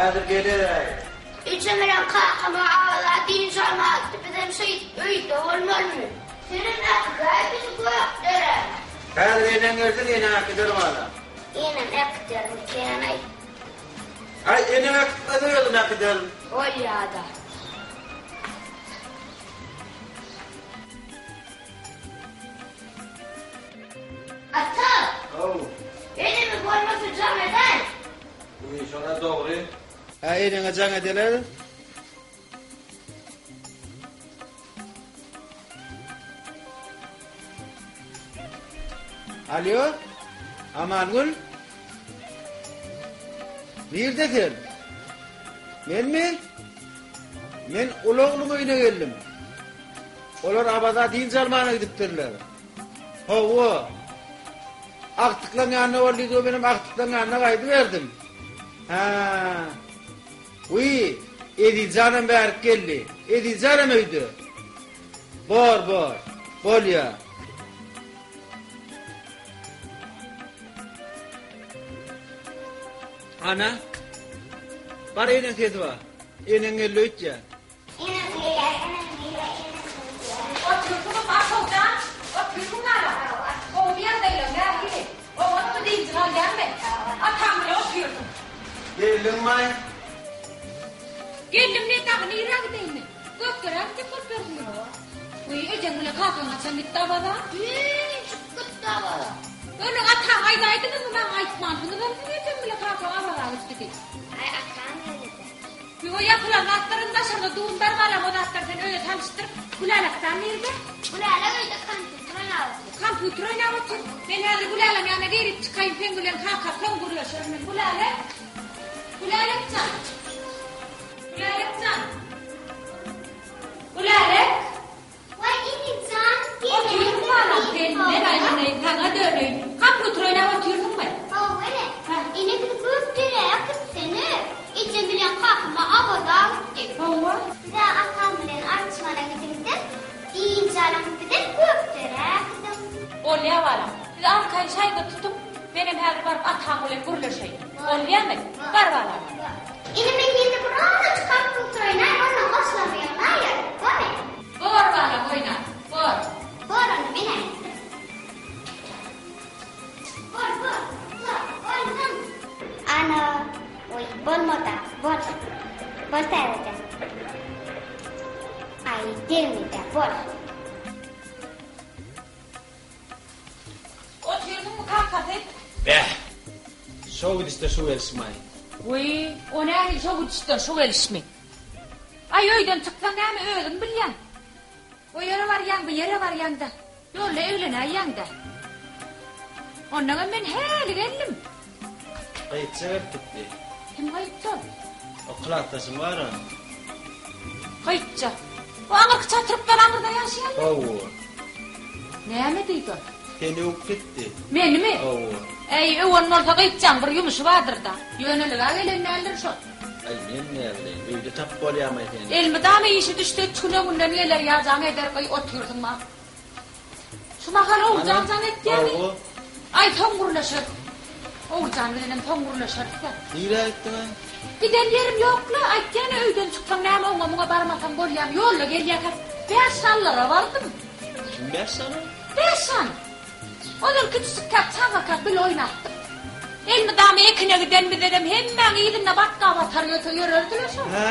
Häzir geler-äý. Ejem bilen kakam-a Awaza dynç almaga gitdi, bizem şeýdip öýde bolmalymy? Senem äkidäý bizi Gökderä. Häzir eneň gelsin, eneň äkider bala. Enem äkidermikänaý? Aý, eneň äkitmese özüm äkiderin. Bolýa-da. Ata! Haw. Eneme bolmasa jaň edäý. Wiý, şol-a dogry. Hä, eneňe jaň edeli. Alýo, Amangül? Nirde sen? Menmi? Men uly ogluň öýüne geldim. Olar Awaza dynç almana gidipdirler. Hawa. Agtyklaň ýanyna bol diýdi, menem agtyklaň ýanyna gaýdyberdim. Hä. Wiý, Ezizjanam bärik geldi. Ezizjanam öýde. Bor, bor. Bolýa. Ana. Bar eneň sesi bar. Eneň geldi öýtýän. Enem gelýär, enem gelýär, enem gelýär. Otyrsyňyz Aşowjan, otyrmyň balam? Gowumy ýagdaýlaň nähili? Oňatmy dynjyňy alýaňmy? Ataň bilen otyrsyň. Geldiňmaý? Geldim ne dagy nirä gideýin men? Gökderä gitjek bolup ýörsüňmi? Wiý, ejeň bilen kakaň haçan gitdi Awaza? Düýn çykyp gitdi Awaza. Öňüň ataň aýdaýdyňyzmy maňa aýtmansyňyzam siz ejem bilen kakaň Awaza gitdi diýip. Aý atam geldi. Ýo ýapylan zatlaram daşarda dundar balam o zatlary sen öýe salyşdyr. Gülälekjan nirde? Gülälek öýde kompýuter oýnap otyr. Kompýuter oýnap otyr. Men häzir Güläleň ýanyna girip çykaýyn seň bilen kaka soň gürleşerin men. Gülälek. Gülälekjan. Gülälekjan. Gülälek. Waý inijan Otyrsyň balam sen men aýlanaýyn saňa döneýin. Kompýuter oýnap otyrsyňmy? Hawa ene. Ene bizi Gökderä äkitsene. Ejem bilen kakam-a Awaza gitdi. Hawa. Siz-ä atam bilen Arçmana gidiň-de, dynç alyň, bizem Gökderä äkidiň. Bolýa balam. Siz arkaýyn şaýda tutuň, menem häzir baryp ataň bilen gürleşeýin. Bolýamy? Bar balam. Ene men ýene bir azajyk kompýuter oýnaýyn, ondan goşlarymy ýygnaýyn. Bormy? Bor balam oýna. Bor. Bor onda men aýtdym. Bor bor. Bor. Boldum. Ana. Oý bolmada. Bor. Bor täzeden. Aý degmedi. Bor. Otyrsyňmy kakasy? Bäh! Şo gidişde şu gelişmaý. Wiý, o nähili şo gidişden şu gelişmi? Aý, öýden çyksaň näme özüň bilýäň. O ýere barýaň, bu ýere barýaň-da, ýolda eglenäýýäň-dä. Onnoňam men häli geldim. Gyýtja gelip gitdi. Kim gyýtja ol? O klasdaşyň bar-a. Gyýtja. O aňyrky çatrykdan aňyrda ýaşaýanmy? Hawa. Näme diýdi ol? Seni öwüp gitdi. Menimi? Hawa. Äý, öwen bolsa gyýtjaň bir ýumşy bardyr-da. Ýönelige gelen däldir şol. Aý, men näbileýin, öýde tapyp bolýamaý seni. Elmydama işi düşse üç gün öňünden geler ýa jaň eder, gyý otyrsyň ma. Şu mahal Oguljan jaň etýämi? Hawa. Aý, soň gürleşeris. Oguljan bilenem soň gürleşeris-dä. Nirä gitdiň-aý? Giden ýerim ýok-la, aýtýan-a öýden çyksaň näme oňa-muňa barmasaň bolýamy, ýolda gelýärkäk Bäşşanlara bardym. Kim Bäşşan ol? Bäşşan. Ozal kiçijikkäk çagakak bile oýnapdyk. Elmydama ekine giden bizedem hemmäň yzynda batga batar ýöte ýörerdi-le şol. Hä,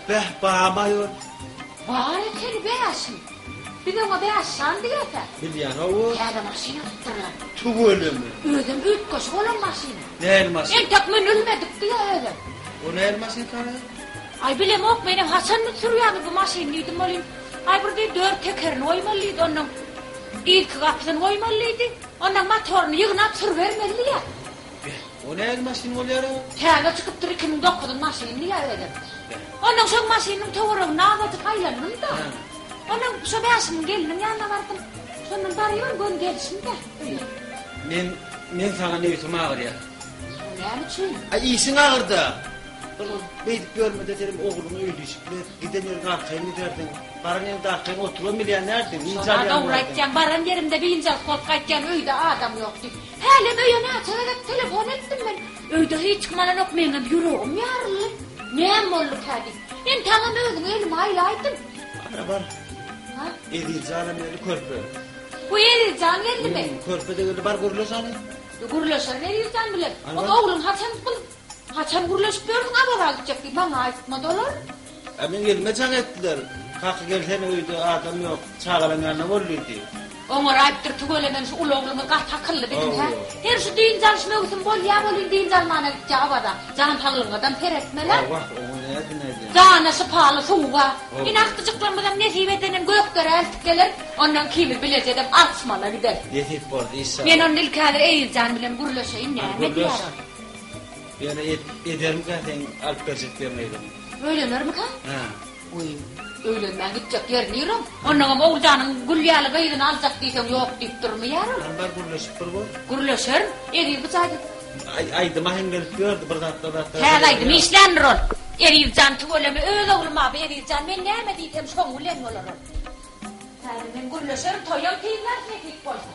bäh, bamy aýol? Bar ekeni Bäşim. Biz oňa Bäşşan diýäs-ä. Bilýän, hawa. Täze maşyn alypdyrlar. Tüweleme. Özem üýtgeşik bolan maşyn. Nähili maşyn? Entek münülmedik diýýä özem. O nähili maşyn kara? Aý bilemok menem haçan sürýäňiz bu maşyny diýdim welin, aý bir diýdi dört tekerini goýmaly diýdi onnoň yzky gapysyny goýmaly diýdi. Onnoň motoryny ýygnap sürübermeli diýýä. Beh, o nähili maşyn bolýar-a? Täze çykypdyr 2009-yň maşyny diýýä özem. Beh. Onnoň şoň maşynynyň töwereginde azajyk aýlandym-da. Onnoň şo Bäşimiň gelniniň ýanyna bardym. Şondan barybir göni gelişim-dä öýe. Men, men saňa nebsim agyrýar. O näme üçin? Aý işiň agyrda. Bir beýdip ýörmede senem ogluňy öýli-işikli et, giden ýeriňe arkaýyn giderdiň. Baran ýeriňde arkaýyn oturybam bilýän dälsiň, dynç Şonda alýan dogry dälsiň. aýtýaň, baran ýerimde biynjalyk bolup gaýtýan, öýde adam ýok diýip. Hälem öýe näçe gezek telefon etdim men. Öýde hiç kim alanok, meňem ýüregim ýaryldy. Näme bolduka diýip. Entägem özüňi elime aýlaýdym. Bar, bar. Ha? Eziz janam geldi körpe. Bu Eziz jan geldimi? Körpe-de geldi, bar gürleş hany. Gürleşerin Eziz jan bilen. O ogluň haçan haçan gürleşip ýörsüň Awaza gitjek diýip maňa aýtmady olar. A meň elime jaň etdiler. Kaka gelsene öýde adam ýok, çagalaň ýanynda bol diýdi. Oňaraýypdyr tüweleme şu uly ogluňyz gaty akylly biziň hä. Her şu dynç alyş möwsüm bolýa welin dynç almana gitýä Awaza. Jan saglygyňadam seretmeli. Wah oňa nädin aýdýaň. Jana şypaly suw bar. Ine agtyjyklarymyzam nesip edenem Gökderä eltip geler. Ondan ikimiz bilejedem Arçmana gideris. Nesip boldy işalla. Men onda ilki häzir Eýiljan bilen gürleşeýin näme Gürleş. diýer ol. Ýöne edermikä seň alyp berjek diýen gyzyň. Öýlenermikä? Hä. Goý, öýlenmän gitjek ýeri nirem? Onnoňam Oguljanyň gül ýaly gyzyny aljak diýseň ýok diýip durmaýar ol. Hany bar gürleşip bir gör. Gürleşerin. Eziz bu jaýda. Aý, aýdyma hem gelip ýördi bir zatlar zatlar. Täze aýdym işländir ol. Eziz jan tüweleme öz oglum abi Eziz jan men näme diýsem şoň bilen bolar ol. Häzir men gürleşerin toýam synlarys nesip bolsa.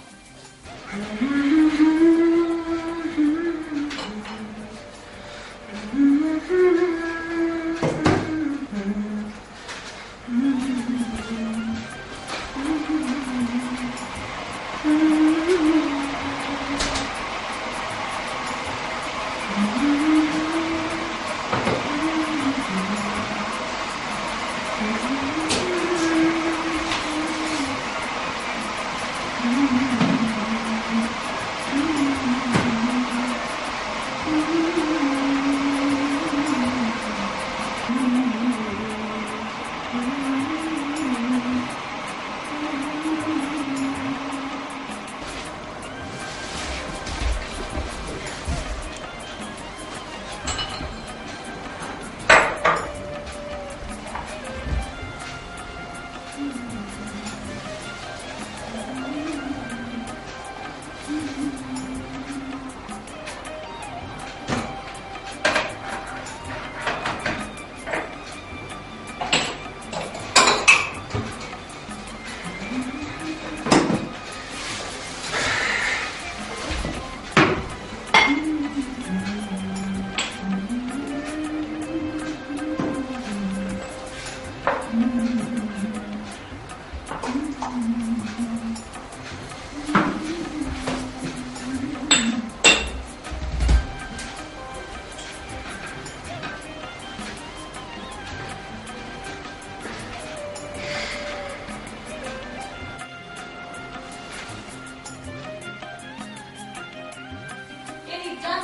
Elifjan.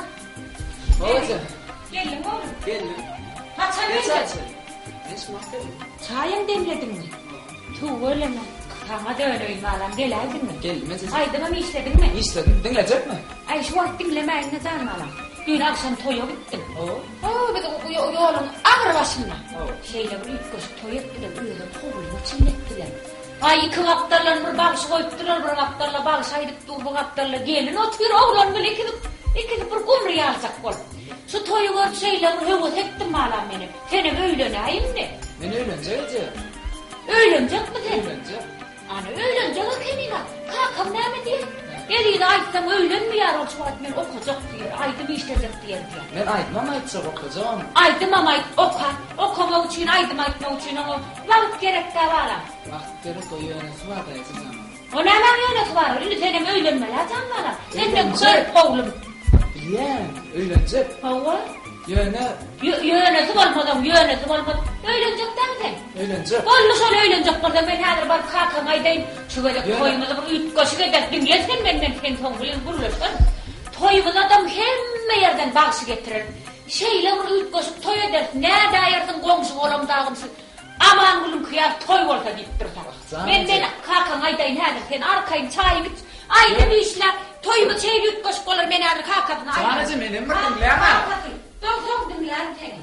Hawa. Geldiňmi oglum? Geldim. Haçan Geç geldiň? açyl. Men şu wagt geldim. Çaýam demlediňmi? Tüweleme. Saňa döneýin balam, geläýdiňmi? Geldim ejejan. Aýdymam işlediňmi? Işledim. Diňlejekmi? Aý, şu wagt diňlemäýin-de jan balam. Düýn agşam toýa gitdim. Hawa. O, biz ýoluň agyr başynda. Hawa. Şeýle bir üýtgeşik toý etdiler, özem howlyny içinde etdiler. Aý, iki gapdaldan bir bagşy goýupdylar, bir gapdalda bagşy aýdyp dur, bu gapdalda gelin otyr, oglan bile ikisi, ikisi bir gumry ýaljak bolup. Şu toýy görüp şeýle bir höwes etdim balam menem. Senem öýlenäýinmi? Men öýlenjek eje. Öýlenjekmi sen? Öýlenjek. Ana, öýlenjek ekeniň-a. Kakam näme diýer? Ezize aýtsaň öýlenmeýär ol şu wagt men okajak diýer, aýdym işlejek diýer diýer. Men aýdymam aýtjak, okajagam. Aýdymam aýt, oka. Okamak üçin, aýdym aýtmak üçin oňa wagt gerek-dä balam. Wagt gerek, o ýönesi bar-da eje jan. O nämäň ýönesi bar? Indi senem öýlenmeli-ä jan balam. Sen meň körpe oglum. Bilýän, öýlenjek. Hawa. Ýöne. Ýönesi bolmaz oň, ýönesi bolmaz. Öýlenjek dämi sen? Öýlenjek. Boldy şol öýlenjek bolsaň men häzir baryp kakaňa aýdaýyn. Şu gezek toýumyzy bir üýtgeşik ederis. Diňle sen menden, sen soň bilen gürleşeris. Toýumyzadam hemme ýerden bagşy getireris. Şeýle bir üýtgeşik toý ederis. Nädäýersiň goňşy-golam dagyn şu Amangülüňki ýaly toý bolsa diýip dursa. Men men kakaňa aýdaýyn häzir sen arkaýyn çaýyňy iç, aýdym işle, toýumyz şeýle üýtgeşik bolar men häzir kakasyna aýdaýyn. Jan eje menem bir diňläň-ä. Kakasy, Soň soň diňlärin seni.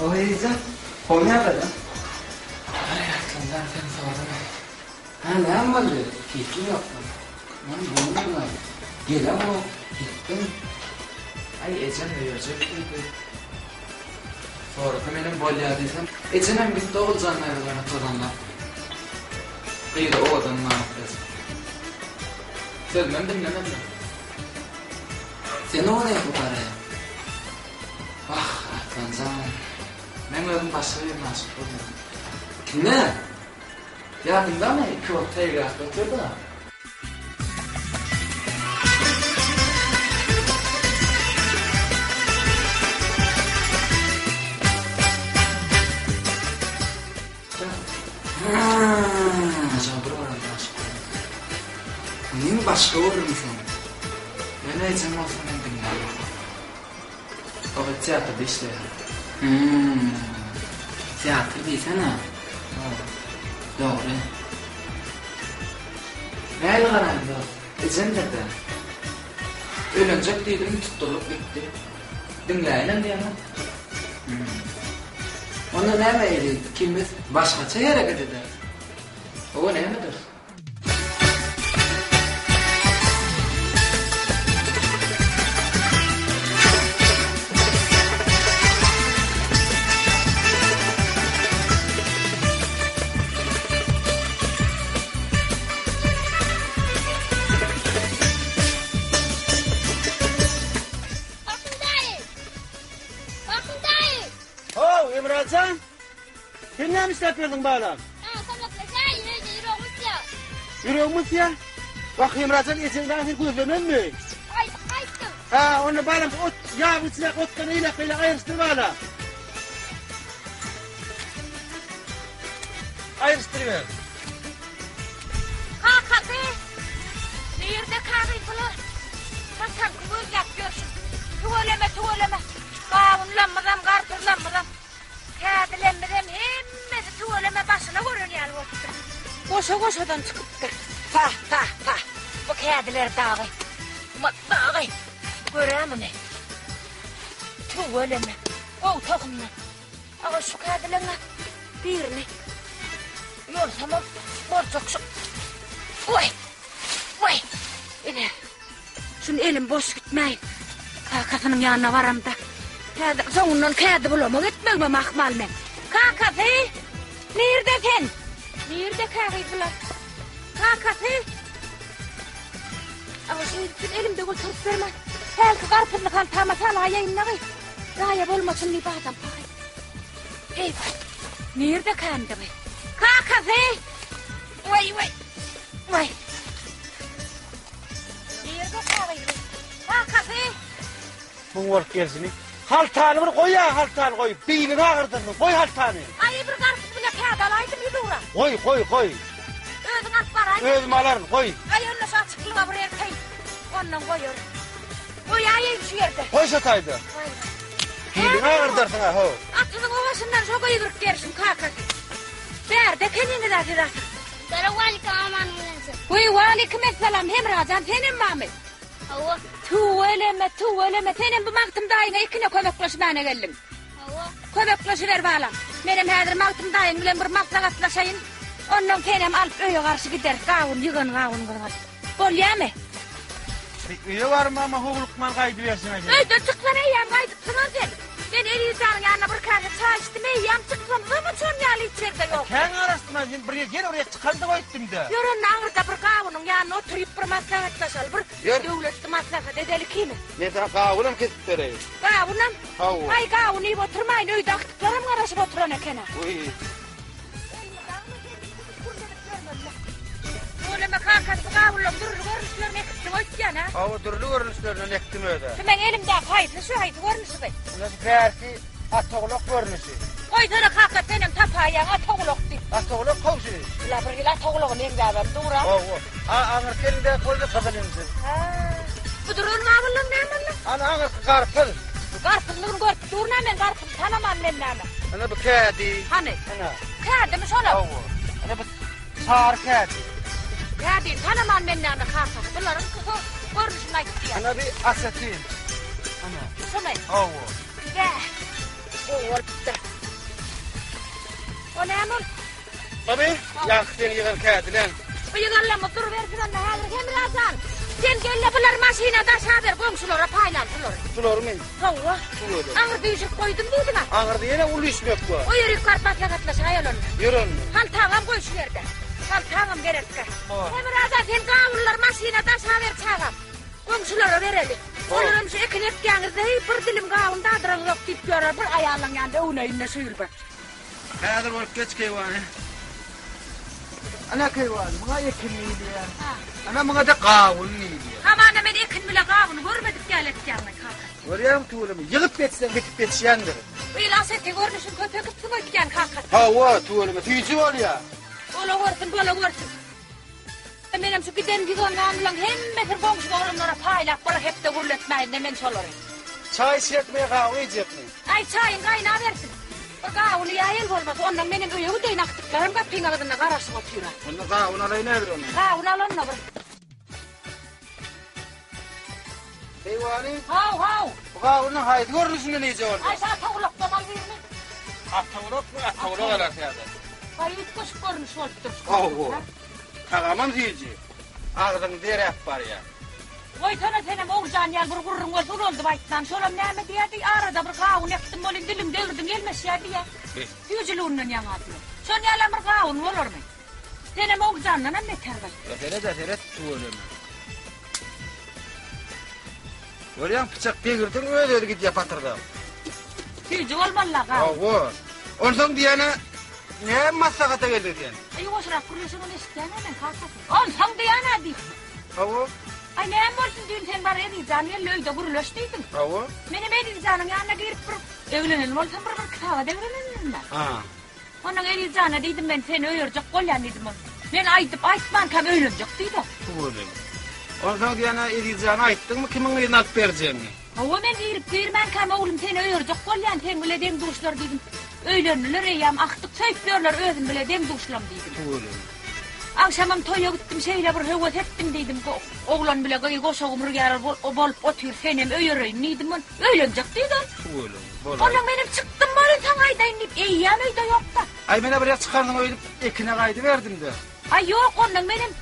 O eje, gowy ýagdaýda. Aý, aslynda sen sorama. Hä, näme boldy? Sesiň ýokmy? Men bolmadylar. Gelemok, gitdim. Aý, ejem öýerjek diýdi. Sorasa menem bolýa diýsem, ejemem gitdi Oguljan daýzalaryna tozanlap. Gyzy owadan malades. Sözümem diňlemediler. Sen oňa nähili garaýaň? Wah, Arslan jan. Meň özüm başga birine aşyk boldum. Kime? Ýadyňdamy, iki wagt seýilgähde otyrdyk-a. Ajaby bir görende aşyk boldum. Men başga görürmisin? Ýöne ejem bolsa meni diňlämez. O gyz teatrda işleýär. Hum. Teatr diýsene. Dogry. Nähili garaýyn dost? Ejemdir-dä. Öýlenjek diýdim, tutdurylyp gitdi. Diňläýinem diýemok. Hum. Onda näme Eziz, ikimiz başgaça hereket ederis. Hawa, näme ederis? Bakyn daýy! Bakyn daýy! How, Emrajan! Sen näme işläp geldiň balam? Saňa kömekleşäýin, öýde ýüregim ysýar. Ýüregiň ysýar? Wah, Hemrajan, ejeň dagy seni gözlemezmi? Gaýdyp gaýtdym. Ha, onda balam, ot, ýabyň içindäki otdan eýläk-beýläk aýryşdyr balam. Aýryşdyryber. Kakasy! Nirde kagyz bular? Haçanky gözläp ýörşüm. Tüweleme, tüweleme. Gawunlammyzam, garpyzlammyzam. Kädilemizem hemmesi tüweleme başyna gören ýaly bolupdyr. Goşa-goşadan çykypdyr. Pah, pah, pah. Bu kädiler dagy. Mat dagy. Gör-ä muny. Tüweleme. Gowy tohumdan. Aga şu kädileň-ä birini ýolsamam boljak şu. Waý! Waý! Ine. Şuny elim boş gitmäýin. Kakasynyň ýanyna baramda, häzir soňundan kädi bulamak etmegimem ahmal meň. Kakasy! Nirde sen? Nirde kädi bular? Kakasy! Aga şeýdip elimde göterip bermän, hälki garpyzly haltama salaýaýyn dagy. Zaýa bolmasyn diýip adam pahyr. Eý, nirde kändi bu? Kakasy! Waý, waý! Waý! Nirde kagyzy? Kakasy! Muň bolup gelşini. Haltany bir goý-a, haltany goý. Biliňi agyrdyrdyň. Goý haltany. Aý, bir garpyz bile kädi alaýdym ýüzugra. Goý, goý, goý. Özüň alyp baraý. Özüm alaryn, goý. Aý, onda şu açyklyga bir erteýin. Ondan goýaryn. Goýaýyn şu ýerde. Goý şo taýda. Biliňi agyrdyrsyň-a, how. Atyzyň o başyndan şo gygyryp gelşiň, kakasy. Bärde ekeniňiz-ä siz asyl. Salowmalikim aman bilensiň. Weý waleýkim essalam Hemrajan senem bamy? Hawa. Tüweleme tüweleme senem bu Magtym daýyňa ekine kömekleşmäne geldiň. Hawa. Kömekleşiber balam. Menem häzir Magtym daýyň bilen bir maslahatlaşaýyn. Onnoň senem alyp öýe garşy gideris gawun ýygan gawunyňyzy alyp. Bolýamy? Öýe barmama howlukman gaýdybersiň-ä sen. Öýden çyksan eýýäm gaýdypsyňam sen. Men Eziz janyň ýanynda bir käse çaý içdim, eýýäm çyksam zym uçan ýaly hiç ýerde ýok. Kän garaşdym-a, sen bir ýer, gel oraya çykaly-da goýupdym-da. Ýör onda aňyrda bir gawunyň ýanynda oturyp bir maslahatlaşaly, bir Ýör. döwletli maslahat edeli ikimiz. Men saňa gawunam kesip bereýin. Gawunam? Hawa. Aý, gawun iýip oturmaýyn, öýde agtyklaram garaşyp oturan eken-ä. Wiý. Tüweleme kakasy bu gawunlaryň dürli görnüşlerini ekipsiň öýtýän-ä? Hawa, dürli görnüşlerinden ekdim özä. Şu meň elimdäki haýsy, şu haýsy görnüşi bu? Ine şu bärki atagulak görnüşi. Goýsana kaka senem tapaýýaň atagulak diýip. Atagulak how şu. Bula bir hili atagulaga meňzäbem dur-a. Hawa. A aňyrky elindäki bolsa gyzyl injir. Hä. Bu duran gawunlaň näme onda? Ana aňyrky garpyz. Bu garpyzlygyny görüp durun-a men garpyzy tanaman men näme. Ine bu kädi. Hany? Ine. Kädimi şolam? Hawa. Ine bu sary kädi. Kädini tanaman men näme kakasy. Bularyň görnüşini aýdyp diýýär. Ine bu asetin. Ine. Şumy? Hawa. Bäh. Gowy bolupdyr. O näme ol? Baby, ýaňky seň ýygan kädileň. Bu ýyganlamyz durubersin onda häzir Hemra jan. Sen gel-de bulary maşyna daşaber, goňşulara paýlaly şulary. Şularymy? Hawa. Şulary. Aňyrda üýşürip goýdum diýdim-ä. Aňyrda ýene uly üýşmek bar. O ýerik baryp maslahatlaşaýaly onda. Ýör onda. Haltaňam goý şu ýerde. Haltaňam gerekkä. Hemra jan, sen gawunlary maşyna daşaber çagam. Goňşulara bereli. Olaram şu ekin ekýäňizde heý bir dilim gawun dadyraňyzok diýip ýörer. Bir aýallaň ýanynda öwüneýin-de şu ýyl bir. Häzir bolup geç keýwany. Ana keýwany, muňa ekin diýilýär. Ana muňa-da gawun diýilýär. Hamana men ekin bile gawuny görmedik ýaly etýäňmi kaka? Görýäňmi tüweleme, ýygyp geçseň bitip ýetişýändir. Bu ýyl aseti görnüşini köp ekipsiň öýtýän kaka. Hawa, tüweleme, süýji bolýar. Bola görsün, bola görsün. Menem şu giden ýyganlarymlaň hemmesini goňşy oglanlara paýlap bir hepde gürletmäýin-de men şolary. Çaý içjekmi ýa gawun iýjekmi? Aý, çaýyň gaýnabersin. Bir gawuny ýaýel bolmasa, ondan menem öýe gideýin, agtyklarym gapyň agzynda garaşyp otyr-a. Onda gawun alaýyn häzir onda. Gawun al onda bir. Keýwany. Haw, haw. Bu gawunyň haýsy görnüşinden iýjek bolýaň? Aý, şu atagulakdan al birini. Atagulakmy? Atagulak alarys häzir. Aý, üýtgeşik görnüş bolupdyr şu. Hawa. Tagamam süýji. Agzyň deräp barýar. Goýsana senem Oguljan ýaly bir gürrüň bolsa ulaldyp aýtman. Şolam näme diýýärdi, arada bir gawun ekdim welin diliň degirdiň ýelmeşýär diýýär. Süýjüliginden ýaňa diýýär. Şon ýalam bir gawun bolarmy? Senem Oguljandanam beter bir. Ýa seret-ä seret tüweleme. Görýäň pyçak degirdiň öz-özi gidýär patyrdap. Süýji bolmaly-la gawun. Hawa. Onsoň diýýän-ä näme maslahata geldiň sen? Ýuwaşrak gürleşiňini eşitýän-ä men kakasy. Onsoň diýýän-ä diýip. Hawa. Aý näme bolsun düýn sen bar Ezizjan geldi öýde gürleş diýdiň. Hawa. Menem Ezizjanyň ýanyna girip bir egleneli bolsam bir birki sagat eglenendirin-dä. Ha. Onnoň Ezizjana diýdim men seni öýerjek bolýan diýdim ol. Men aýdyp aýtmankam öýlenjek diýdi. Tüweleme. Onsoň diýýän-ä Ezizjana aýtdyňmy kimiň gyzyny alyp berjegiňi? Hawa men girip girmänkäm oglum seni öýerjek bolýan seň bile deň duşlar diýdim. Öýlendiler eýýäm agtyk söýüp ýörler özüm bile deň duşlam diýdim. Tüweleme. Agşamam toýa gitdim şeýle bir höwes etdim diýdim oglan bile gyz goşa gumry ýaly bolup otyr senem öýereýin diýdim ol öýlenjek diýdi ol. Tüweleme. Bolaý. Onnoň menem çykdym welin saňa aýdaýyn diýip eýýäm öýde ýokda. Aý menä bir ýer çykarsyň öýdüp ekine gaýdyberdim-de. Aý ýok onnoň menem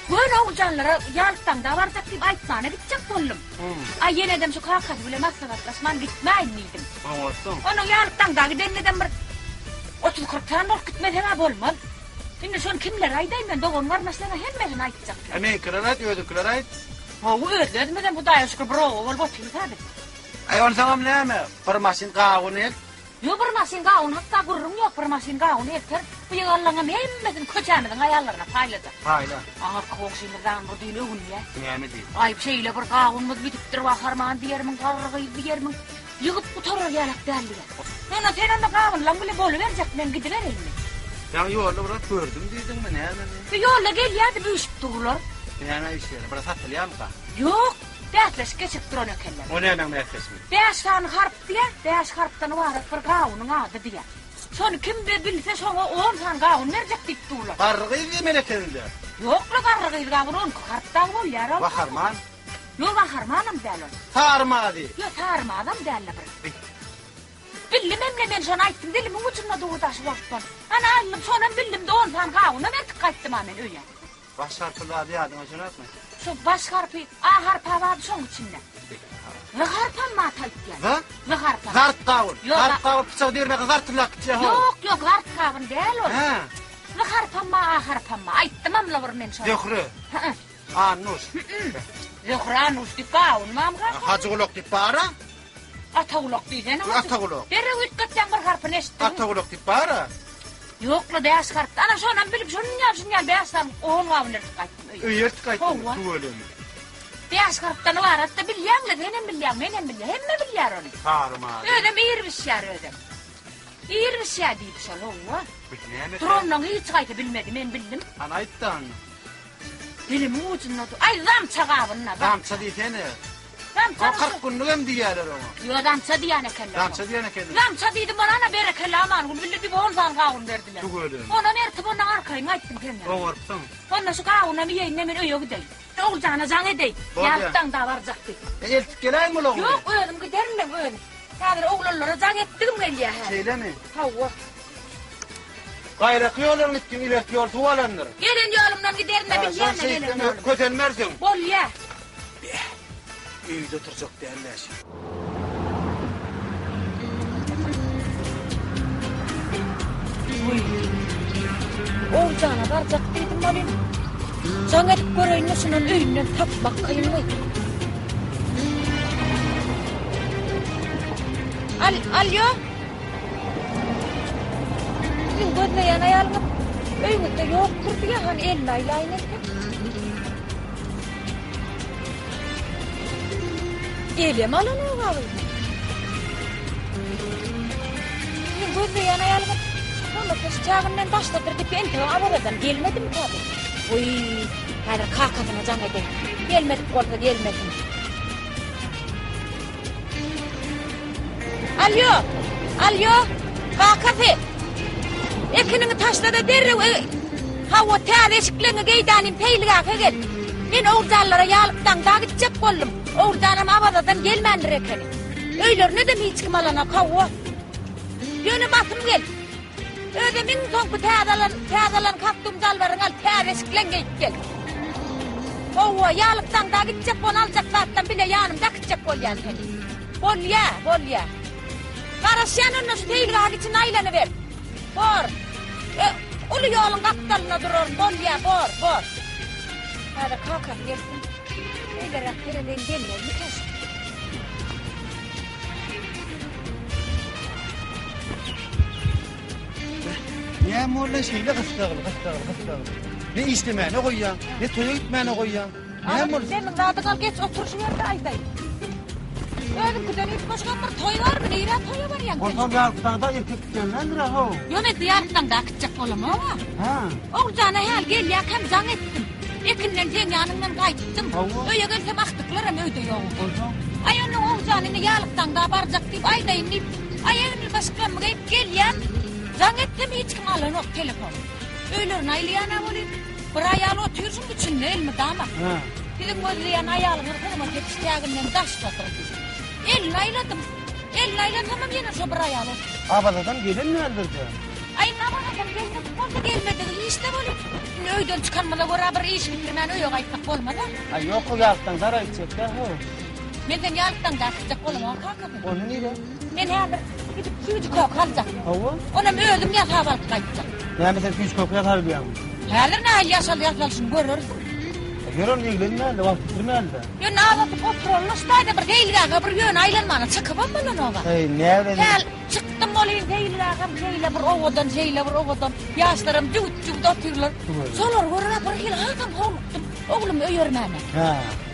göni Oguljanlara ýaltaňda barjak diýip aýtmana gitjek boldum. Aý ýenedem şu kakasy bile maslahatlaşman gitmäýin diýdim. Oňartdyň. Onuň ýaltaňda gidenedem bir otuz-kyrk sany bolup gitmesem-ä bolmaz. Indi şony kimlere aýdaýyn men dogan-garyndaşlaryma hemmesine aýtjak. Aý meňkilere aýt, özüňkilere aýt. Hawa öz-özümizem Hudaýa şükür bir oba bolup otyrys-a biz. Aý onsoňam näme, bir maşyn gawun elt. Ýok bir maşyn gawun hakda gürrüň ýok bir maşyn gawun elter bu ýyganlaňam hemmesini köçämiziň aýallaryna paýlajak. Paýla. Aňyrky goňşymyz dagyň bir düýn öwünýä. Näme diýip? Aý şeýle bir gawunymyz bitipdir waharman diýermiň garry gyz diýermiň ýygyp gutarar ýalak däl diýýä. Onda sen onda gawunlaň bile boluberjek men gidibereýinmi? Ýaňy ýolda bir zat gördüm diýdiňmi nämemi? Bu ýolda gelýärdi üýşüp durlar. Näme üýşýärler bir satylýarmyka? Ýok bäsleşik geçirip duran ekenler. O nämäň bäsleşigi? Bäş sany harp diýýär, bäş harpdan ybarat bir gawunyň ady diýýär. Şony kim bilse şoňa on sany gawun berjek diýip durlar. Garry gyz diýmeli ekeniň-dä. Ýok-la garry gyz gawun on iki harp dagy bolýar-a. Waharman. Ýok waharmanam däl ol. Sary mazy. Ýok sary mazam däl-le bir. Bildimem-le men şony aýtdym dilimiň ujunda durdy-a şu wagtdan. Ana aldym şonam bildim-de on sany gawunam ertip gaýtdym-a men öýe. Baş harply zady ýadyňa düşenokmy? Şo baş harpy A harpa bardy şoň içinde. Z harpam bar taýtýan. Z? Z harpam. Zart gawun. Ýok. Zart gawun pyçagy degirmekde zartyllap gitýär ho. Ýok, ýok, zart gawun däl ol. Hä. Z harpam bar, A harpam bar. Aýtdymam-la bir men şony. Zöhre. Hä. Annuş. Zöhre Annuş diýip gawun barmy kaka? Hajygulak diýip bar-a. Atagulak diýsene. Atagulak. Derrew üýtgetýäň bir harpyny eşitdiň. Atagulak diýip bar-a. Ýok-la bäş harpdy. Ana şonam bilip şunuň ýaly şunuň ýaly bäş sany on gawun ertip gaýtdym öýe. Öýe ertip gaýtdyň Hawa. tüweleme. Bäş harpdan ybarat-da bilýäň-le senem bilýäň menem bilýän hemme bilýär ony. Sary mazy. Özem ir bişýär özem. Ir bişýär diýdi şol hawa. Bu näme? Duranlaň hiç haýsy bilmedi men bildim. Hany aýt-da onda. Dilimiň ujunda dur. Aý zamça gawun-da. Zamça diýsene. Zamça. O 40 günlük hem diýýärler oňa. Ýo zamça diýýän ekenler. Zamça diýen ekenler. Zamça diýdim ona ana berekella Amangül bildi diýip on sany gawun berdiler. Tüweleme. Onam ertip ondan arkaýyn gaýtdym senden. Oňarypsyň. Onda şu gawunam iýeýin-de men öýe gideýin. Oguljana jaň edeýin. Bolýar. Ýalyp daňda barjak diýip. E, eltip geläýin bul ogly. Ýok, özüm giderin men özüm. Häzir oglanlara jaň etdigim gelýär häzir. Şeýlemi? Hawa. Gaýraky ýoldan gitgin, ilerki ýol suw alandyr. Gelen ýolumdan giderin-de bilýän-de gelen ýolumy. Kösenmersiň. Bolýa. Beh, öýde oturjak däl-dä şi. Wiý. Oguljana barjak diýdim welin, jaň edip göreýin-de şundan öýünden tapmak kynmy? Al, alýo. Siziň gözleýän aýalyňyz öýüňizde ýokdur diýýär, hany elini aýlaýyn entek. Elem alanok-a gyzym. Siziň gözleýän aýalyňyz Tomasyş çagyndan daşdadyr diýip entegem Awazadan gelmedimikä bu? Wiý, häzir kakasyna jaň edeýin. Gelmedik bolsa gelmesin. Alýo! Alýo! Kakasy! Ekiniňi taşla-da derrew e, hawa, täze eşikleňi geýdänim seýilgähe gel. Men Oguljanlara ýalyk daňda gitjek boldum. Oguljanam Awazadan gelmändir ekeni. Öýlerine-dem hiç kim alanok, hawa. Ýöne basym gel. Özem iň soňky täze alan, täze alan kostum jalbaryňy al, täze eşikleň geýip gel. Howwa, ýalyk daňda gitjek bol, aljak zatlam bile ýanymda äkitjek bolýan seni. Bolýa, bolýa. Garaşýan onda şu seýilgähiň içinde aýlanyber. Bor. Ö, uly ýoluň gapdalynda duraryn, bolýa, bor, bor. Häzir kakasy gelsin. Beýleräk seredeýin gelmezmikä şu? Näme boldy şeýle gyssagly, gyssagly, gyssagly. Ne işlemäne goýýaň, ne toýa gitmäne goýýaň. Näme boldy? Seniň zadyň al geç otur şu ýerde aýdaýyn. Özüňkiden üýtgeşigem bir toý barmy? Nirä toýa barýaň sen? Bolsam ýarpdaňda erkek gitýändendir-ä how. Ýok men ýarpdaňda gitjek bolamok-a. Ha. Oguljana häli gelýärkäm jaň etdim. Ekinden seň ýanyňdan gaýtdym. Hawa. Öýe gelsem agtyklaram öýde ýok eken. Onsoň? Aý onnoň Oguljan indi ýalykdaňda barjak diýip aýdaýyn diýip, aý egnimi başyklammy geýip gelýän. Jaň etsem hiç kim alanok telefon. Öýlerine aýlaýan-a welin, bir aýal otyr şuň içinde elmydama. Hä. Siziň gözleýän aýalyňyz hyzmat ediş çäginden daşdadyr diýip. Elini aýladym. Elini aýlansamam ýene şo bir aýal otyr. Awazadan gelen däldir-dä. Aý indi Awazadan gelmedik bolsa gelmedigi işde welin, indi öýden çykanymyza görä bir iş bitirmän öýe gaýtsak bolmaz-a. Aý ýok, o ýalykdan zar aýtjak-da, how. Men seni ýalykdan äkitjek bolamok kakasy. Onda nirä? Men häzir gidip süýji köke aljak. Hawa. Onam özüm ýasap alyp gaýtjak. Näme sen süýji köke ýasap bilýäňmi? Häzir nähili ýasal ýasalyşyny görersiň. Ýör onda eglenmäli-de, wagt ýitirmäli-de. Ýöne azadyp oturalymyş daýza bir seýilgähe bir ýöne aýlanmana çykybam bolanok-a. Heý, näbilen. Häl çykdym welin seýilgähem şeýle bir owadan, şeýle bir owadan. Ýaşlaram jübüt-jübüt otyrlar. Şolary görüp-ä bir hili hasam howlukdym oglumy öýermäne. Hä.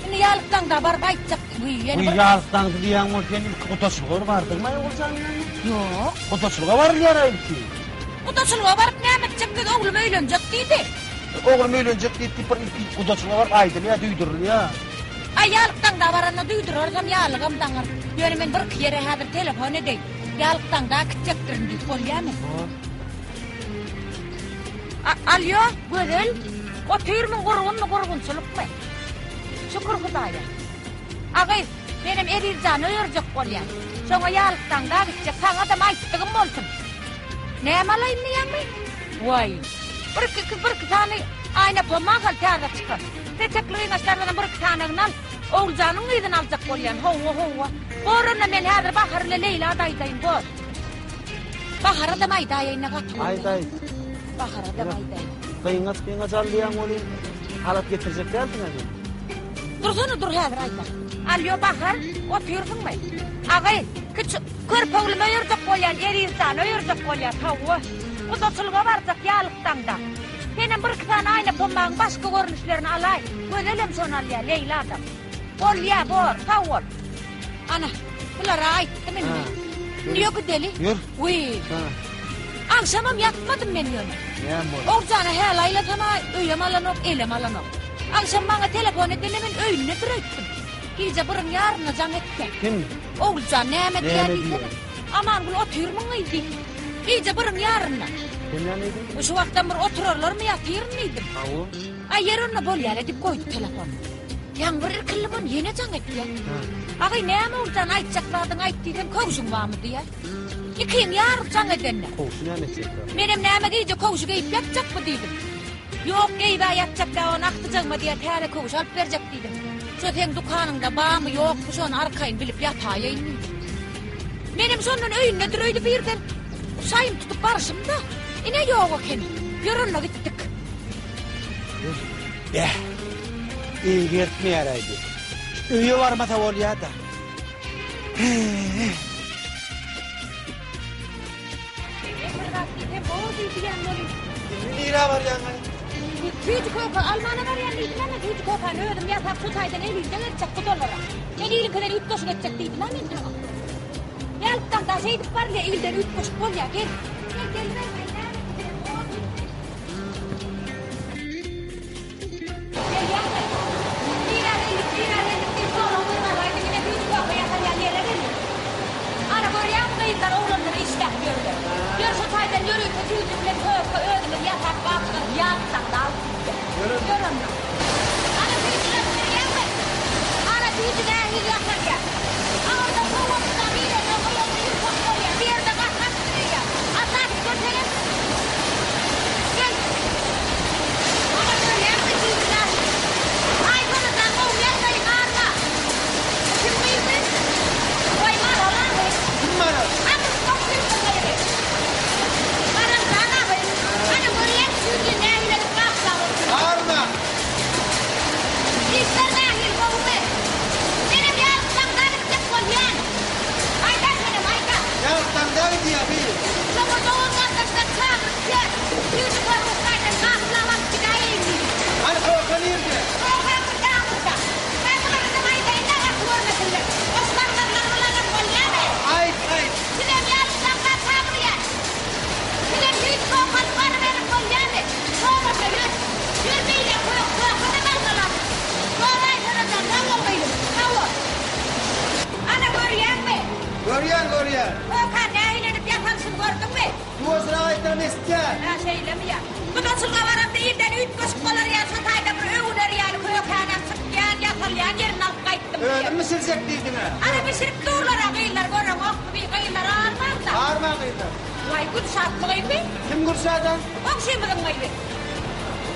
Indi ýalyk daňda baryp aýtjak. Wiý, ýene Wiý, bir. ýalyk daňdy diýýäň bol, sen ilki gudaçylyga bir bardyňmy Oguljan bilen? Ýok. Gudaçylyga barylýar-a ilki. Gudaçylyga baryp näme etjek, biz oglum öýlenjek diýdi. Oglum öýlenjek diýip diýip bir ilki gudaçylyga baryp aýdylýar, duýdurylýar. Aý, ýalyk daňda baranda duýdurarysam, ýalygam daňar. Ýöne men birki ýere häzir telefon edeýin. Ýalyk daňda äkitjekdirin diýip, bolýamy? Bor. A, alýo, Gözel, otyrmyň, gurgunmy, gurgunçylykmy? Şükür Hudaýa. A gyz, menem Ezizjany öýerjek bolýan. Şoňa ýalyk daňda gitjek, saňadam aýtdygym bolsun. Näme alaýyn diýýäňmi? Waý, birki, birki sany aýna pomag al täze çykan. Petekli gyňaçlardanam birki sanyny al. Oguljanyň gyzyny aljak bolýan, howwa, howwa. Bor onda men häzir Bahar bilen Leýla-da aýdaýyn, bor. Bahara-dam aýdaýaýyn-a gaty görseň. Aýt, aýt. Bahara-dam aýdaýyn. Gyňaç, gyňaç al diýýäň welin, halat getirjek dälsiň-ä sen. Dursana, dur häzir aýdan. Alýo, Bahar, otyrsyňmy? Agy, kiçi körpe oglumy öýerjek bolýan, Erizjany öýerjek bolýas, hawa. Gudaçylyga barjak ýalyk daňda. Senem birki sany aýna pommagyň başga görnüşlerini alaý. Gözelem şony alýar, Leýla-da. Bolýa, bor, sag bol. Ana, bulara aýtdym indi. Indi ýör gideli. Ýör. Wiý. Agşamam ýatmadym men ýöne. Näme boldy? Ogjana häli aýlasam-a öýem alanok, elem alanok. Agşam maňa telefon edende men öýündedir öýtdüm. Gije biriň ýaryna jaň etdi. Kim? Oguljan näme diýýär Näme diýsene. diýýär? Amangül otyrmyň gyz diýip. Gije biriň ýarynda. Sen näme diýdiň? Şu wagtam bir oturarlarmy ýatyryn diýdim. Hawa. Aý ýer onda bolýar-a diýip goýdy telefony. Ýaňy bir irkildim ony ýene jaň etýär. Agy näme boldy jan aýtjak zadyňy aýt diýsem köwşüň barmy diýýär. Ikiň ýary jaň edende. Köwşi näme etjekler? Menem näme gije köwşi geýip ýatjakmy diýdim. Ýok geýib-ä ýatjak däl ony agtyjagyma diýýär täze köwüş alyp berjek diýdim. Şo seň dükanyňda barmy ýokmy şony arkaýyn bilip ýataýaýyn diýdim. Menem şondan öýündedir öýdüp irden şaýym tutup baryşym-da, ine ýok ekeni. Ýör onda gitdik. Beh, eýgertmeýär-aý bi. Öýe barmasa bolýa-da. He-he. Men bir zat diýsem bor diýýän welin. Indi nirä barýaň-aý? Süýji köke almana barýan diýdim-ä men, süýji kökäni özüm ýasap şu taýdan elinde geljek gudalara. Men iliňkiden üýtgeşik etjek diýdim-ä men saňa. Ýalykdan-da şeýdip barylýar, ilden üýtgeşik bolýar, gel. Gel, geliberme, näme diýseň bor diýdim. Gelýäňmi? Nirä geldik, nirä geldik diýip sorag bermän ine süýji köke ýasalýan ýere geldik. Ana, görýäňmi gyzlar, oglanlar işläp ýörler. Ýör şu taýdan ýörite süýji bilen köke özümiz ýasap gaplap ýatsak-da alyp gitjek. Ýör onda. Ana süýjüleri görýäňmi? Ana süýji nähili ýasalýar. Agyrda sowatda birende o ýerde ýumşak bolýar, bu ýerde gaty Söýýän. Aşak göterin. Gel. Maňa görýäňmi süýjüler? Aý sanadan gowy ýagdaýy barma. Kim gyzy? Goý Maral agy. Kim Maral? Agyr goňşymyzyň gyzy. Maral jan agy. Ana görýäňmi süýji nähili edip gaplap otyr. Barma. Işler nähili gowumy? Menem ýalyklaňda gitjek bolýan. Aýda senem aýda. Ýalyklaňda gidýä bi. Şoňa dogan gardaşlar çagyryp ýör. Süýji görgüs gaýdan gaplap alyp gidäýeýin diýdim. Hany köke nirde? Köke burada burada. Men bulardan aýdaýyn-da gaty görmesinler. Boş barmazlar bilenem bolýamy? Aýt aýt. Sizem ýalyklaňda çagyrýan. Sizem hiç köke alyp baryberiň bolýamy? Sorasa ýör. Ýör beýle kök köke-de galgalar. Soraýsana jan sag bol gyzym. Sag bol. Ana görýäňmi? Görýän, görýän. Kökan nähili edip ýasalşyny gördüňmi? Ýuwaşrak aýtsam eşitýän. Hä, şeýlemi ýa? Gudaçylga baramda ilden üýtgeşik bolar ýaly şo taýda bir öwüner ýaly kökänam çykýan, ýasalýan ýerini alyp gaýtdym diýýär. Özüm bişirjek diýdiň-ä. Ana bişirip durlar-a gyzlar, göreňokmy bi gyzlar armaň-da. Arma gyzlar. Waý, Gülşatmy gyzy? Kim Gülşat-a? Goňşymyzyň gyzy.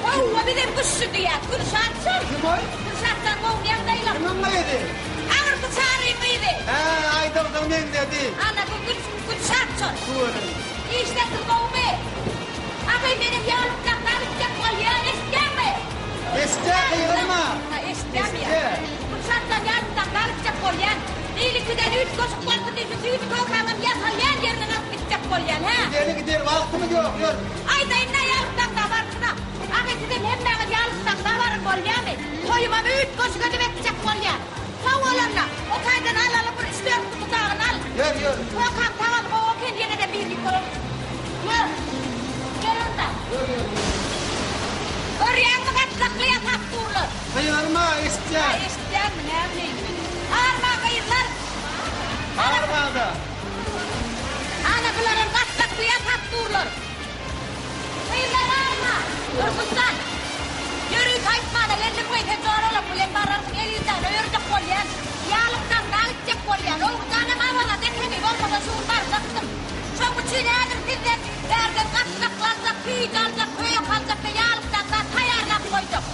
Howwa, bizem Güşşi diýýäs. Gülşat şol. Kim ol? Gülşatjan gowy ýagdaýlar. Kimiň gyzy? Agyrdy Çaryň gyzy. Hä, aýdygdyň meňzedi. Ana, bu Gül, Gülşat şol. Tüweleme. Işler siz gowumy? Agy, menem ýalykjakdan gitjek bolýan, eşitýäňmi? Eşitýän, gygyrma. Ha, eşitýämi ýa? Eşitýän. Gülşatjan ýalykjakdan gitjek bolýan. Ilkiden üýtgeşik bolsun diýip, şu süýji kökäňem ýasalýan ýerinden alyp gitjek bolýan, hä? Gideli, gideli, wagtymyz ýok, ýör. Aýdaýyn-da, ýalykjakda barşyna. Agy, sizem hemmäňiz ýalykjakda baryň, bolýamy? Toýumam üýtgeşik edip etjek bolýan. Sag bolanda, o taýdan alaly bir üç-dört guty dagyny al. Ýör, ýör. Kökäň tagamy gowy eken, ýene-de birini göreli. Ýör. Ýör onda. Ýör, ýör, ýör. Görýäňmi, gatlakly ýasap durlar. Gygyrma, eşitýän. Aý, eşitýäňmi, näbileýin men. Arma, gyzlar. Arma-da. Ana, bularam gatlakly ýasap durlar. Gyzlar, arma. Dursunjan. Ýörite aýtmana geldim we sen joralak bilen bararsyň, Elizäni öýerjek bolýan. Ýalykdan dag gitjek bolýan. Oguljanam Awazada ekeni, bolmasa şu gün barjakdym. Şoň üçin häzir sizden bärden gatlakly aljak, süýji aljak, köýük aljak we ýalykdan zat taýýarlap goýjak.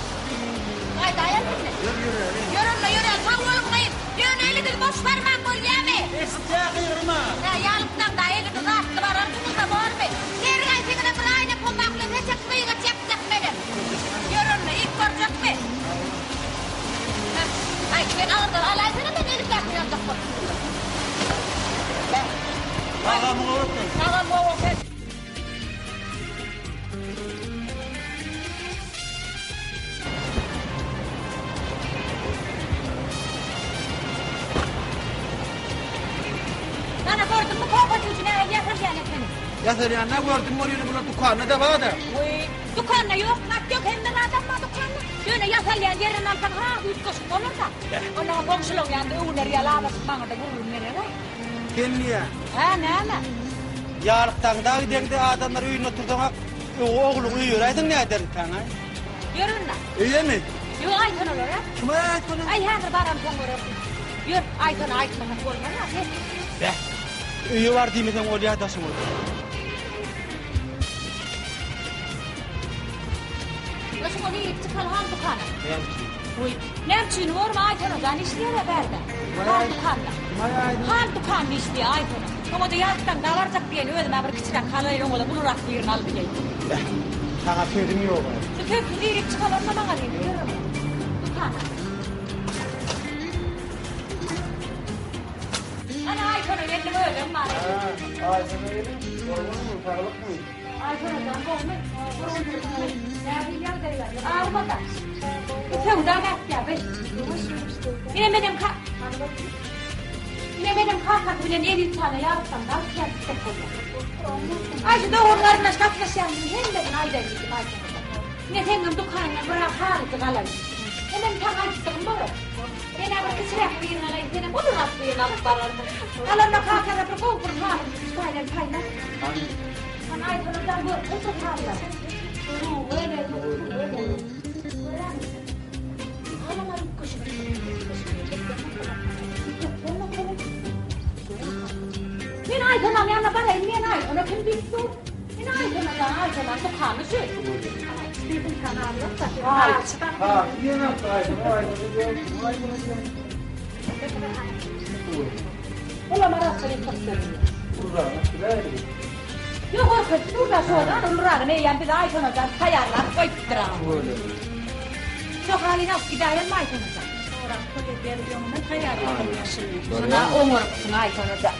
Gaýdaýaly indi. Ýör, ýöräli. Ýör onda, ýöräli. Sag boluň gyz. Ýöne eliňiz boş barmaň bolýamy? Eşitýä gygyrma. Hä, ýalykdan da eliňiz zatly bararsyňyz-da bormy? Her haýsyňyza bir aýna pomak bilen seçek gyýa çekjek menem. Ýör onda, iýip görjekmi? Hä, aý, sen agyrdan alaýsana, men elimdäkini aljak bolup durun. Beh. Tagamy gowy eken. Tagamy gowy eken. Ana gördüňmi kofe süýji nähili ýasalýan ekeni. Ýasalýanyna gördüm bolýany bular dükanda-da bar-da. Wiý, dükanda ýok zat ýok hemme zadam bar dükanda. Ýöne ýasalýan ýerinden alsaň has üýtgeşik bolar-da. Onnoňam goňşulaň ýanynda öwüner ýaly azajyk maňa-da gürrüň gereg-ä. Sen diýýä. Hä, näme? Ýarykdaňda gideňde adamlar öýünde otursaň-a, ogluňy öýeräýseň näderdikäň-aý? Ýör onda. Öýemi? Ýok, Aýsona-lara. Kime Aýsona? Aý, häzir baramsoň görersiň. Ýör, Aýsona aýtmasak bolmaz-a, sen. Beh, öýe bar diýmeseň bolýa daşyňa. Daşyňa girip çykaly hal dükana. Näme üçin? Goý, näme üçin bormy Aýsona jan işleýär-ä bärde. Hal dükanda. Hal dükanda işleýär Aýsona. Oňa-da ýatdan dabarjak diýen özüm-ä bir kiçiräk halaýyn oňa-da ulurak birini al diýeýin. Beh, saňa sözüm ýog-a. Şu sözsüz girip çykaly onda maňa diýdi. Ýör onda. Dükana. Ana Aýsona gelniň özem bar. Hä, Aýsona gelin, bolgunmy, saglykmy? Aýsona gowmy? Nähili ýagdaýlar? Armada. Bu söwda nätýär be? Ine menem ka Ine menem kakasy bilen Eziz jana ýarypdan galyp gitjek bolýar. Aý şu dogan garyndaş gatnaşýanyň hemmesini aýdaýyn diýdim Aýsona. Ine seňňem dükanyňdan bir halyjy galaýyn. Hemem saňa aýtdygym bolar. Men-ä bir kiçiräk birini alaýyn, senem ulurak birini alyp bararsyň. Galanda kakana bir gowy bir haly üç taýdan paýla. Hany Aýsona jan görkezdir halylary. Tüweleme, tüweleme. Görýäňmi? Halyňa üýtgeşik. Men Aýsonanyň ýanyna baraýyn, men Aýsona kim diýip dur? Men Aýsona jan, Aýsonanyň dükany şu. Ha, diýen Aýsona, Aýsona diýen, Aýsona diýen. Olam arassa ýykyp berýär. Uluragyny biläýdi. Ýok, görkezdi dur-da, şodan uluragyny eýýäm biz Aýsona jan taýýarlap goýupdyr-a. Şo halyny alyp gidäýelmi Aýsona jan? Sorap pul berip öňünden taýýarladym maşynyny. Şuna oňarypsyň Aýsona jan.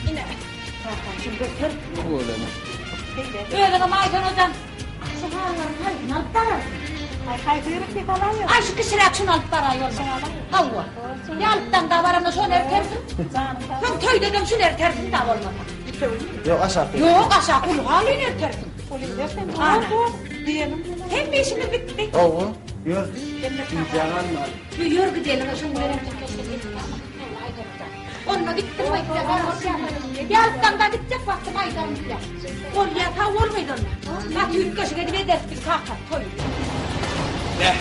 Ine, kakam şuny göter. Özüňem Aýsona jan şu halylaryň haýsyny alyp bararsyň? Aý haýsy gerek diýse alaýyn. Aý şu kiçiräk şuny alyp baraý bolmasa. Hawa. Ýalypdan-da baranda şony ertersiň. Soň toýda-da şuny ertersiň-dä bolmasa. Ýok, aşak. Ýok, aşak uly halyny ertersiň. Uly berseň Ana. bor, diýelim. Hemme işimiz bitdi. Hawa, ýör. Gijä galmaly. Ýör gidelim, şoň bilen Onda gitdim Ýalypdan-da gitjek wagtym aýdaryn diýýär. Bolýa, sag bol gyz onda. Gaty üýtgeşik edip ederis biz kaka toýy. Beh.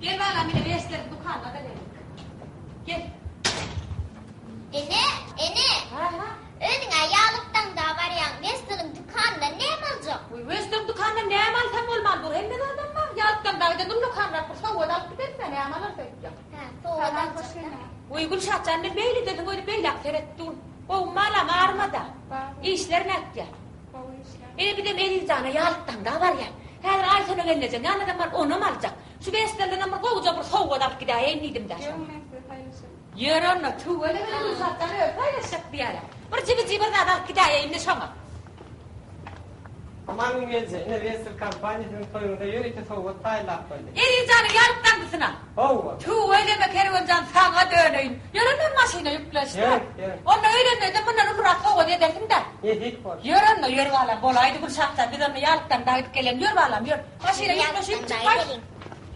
Gel balam ine Western dükanyna-da geldik. Gel. Ene, ene. Ha, ha. Özüň-ä ýalykdaňda barýaň, Westerniň dükanyndan näme aljak? Wiý, Western dükanyndan näme alsam bolman dur, hemme zadam bar. Ýalykdaňda giden ullakanrak bir sowgat alyp gideris-ä, näme alarys öýtýäň? Hä, sowgat aljak-da. Wiý, Gülşat jan, men beýle dedim, özi beýläk seret dur. Gowy malam, arma-da. Işler nätýär? Gowy işler. Ine, bizem Eziz jana ýalykdaňda barýas. Häzir Aýsona gelnejeň ýanyndan baryp, onam aljak. Şu Westernden bir gowuja bir sowgat alyp gidäýeýin diýdim-dä şoňa. Ýör, men size paýlaşaryn. Ýör onda, tüweleme Gülşat jan özi paýlaşjak diýýär-ä. Bir jibiji bir zat alyp gidäýeýin indi şoňa. Aman gün gelje, ine Westel kompaniýa siziň toýuňyza ýörite sowgat taýynlap goýdy. Eziz janyň ýalykdaňdysyna. Hawa. Tüweleme Kerwen jan saňa döneýin. Ýör onda maşyna ýükleşdir. Ýör, ýör. Onda öýlenmeden mundan ulurak sowgat edersiň-dä. Nesip bolsa. Ýör onda, ýör balam, bolaýdy Gülşat jan, biz onda ýalykdan da gidip gelelim. Ýör balam, ýör. Maşyna ýükleşip çykaý.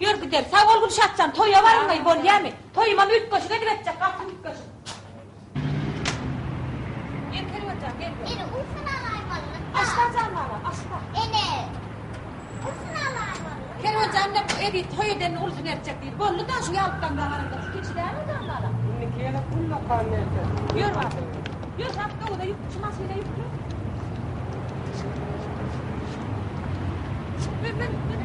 Ýör gidelim. Sag bol Gülşat jan, toýa barynlaý bolýamy? Toýumam üýtgeşik edip etjek, gaty üýtgeşik. Gel Kerwen jan, gel. Ene, ulusyny alaýmalydyk-da. Aşda jan balam, aşda. Ene, ulusyny alaýmalydyk-da. Kerwen jan ine bu Eziz toý edenini ulusyny etjek diýdi. Boldy-da, şu ýalykdan bagarynda şu kiçi dälmi jan balam? Indiki gezek ullakan erter. Ýör balam. Ýör, awtobusa ýük, şu maşyna ýükle. Mün, mün, mün.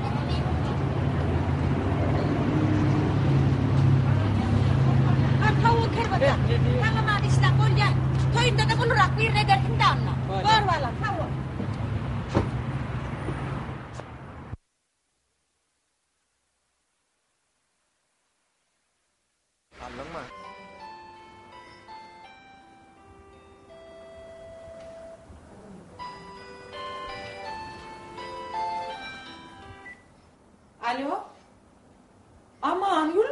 Hany towugy Kerwen jan. Sag-aman işläň, bolýa. Toýunda-da ulurak birini edersiň-dä onda. Bor balam, sag bol. Aldyňmy? Alo. Amangül.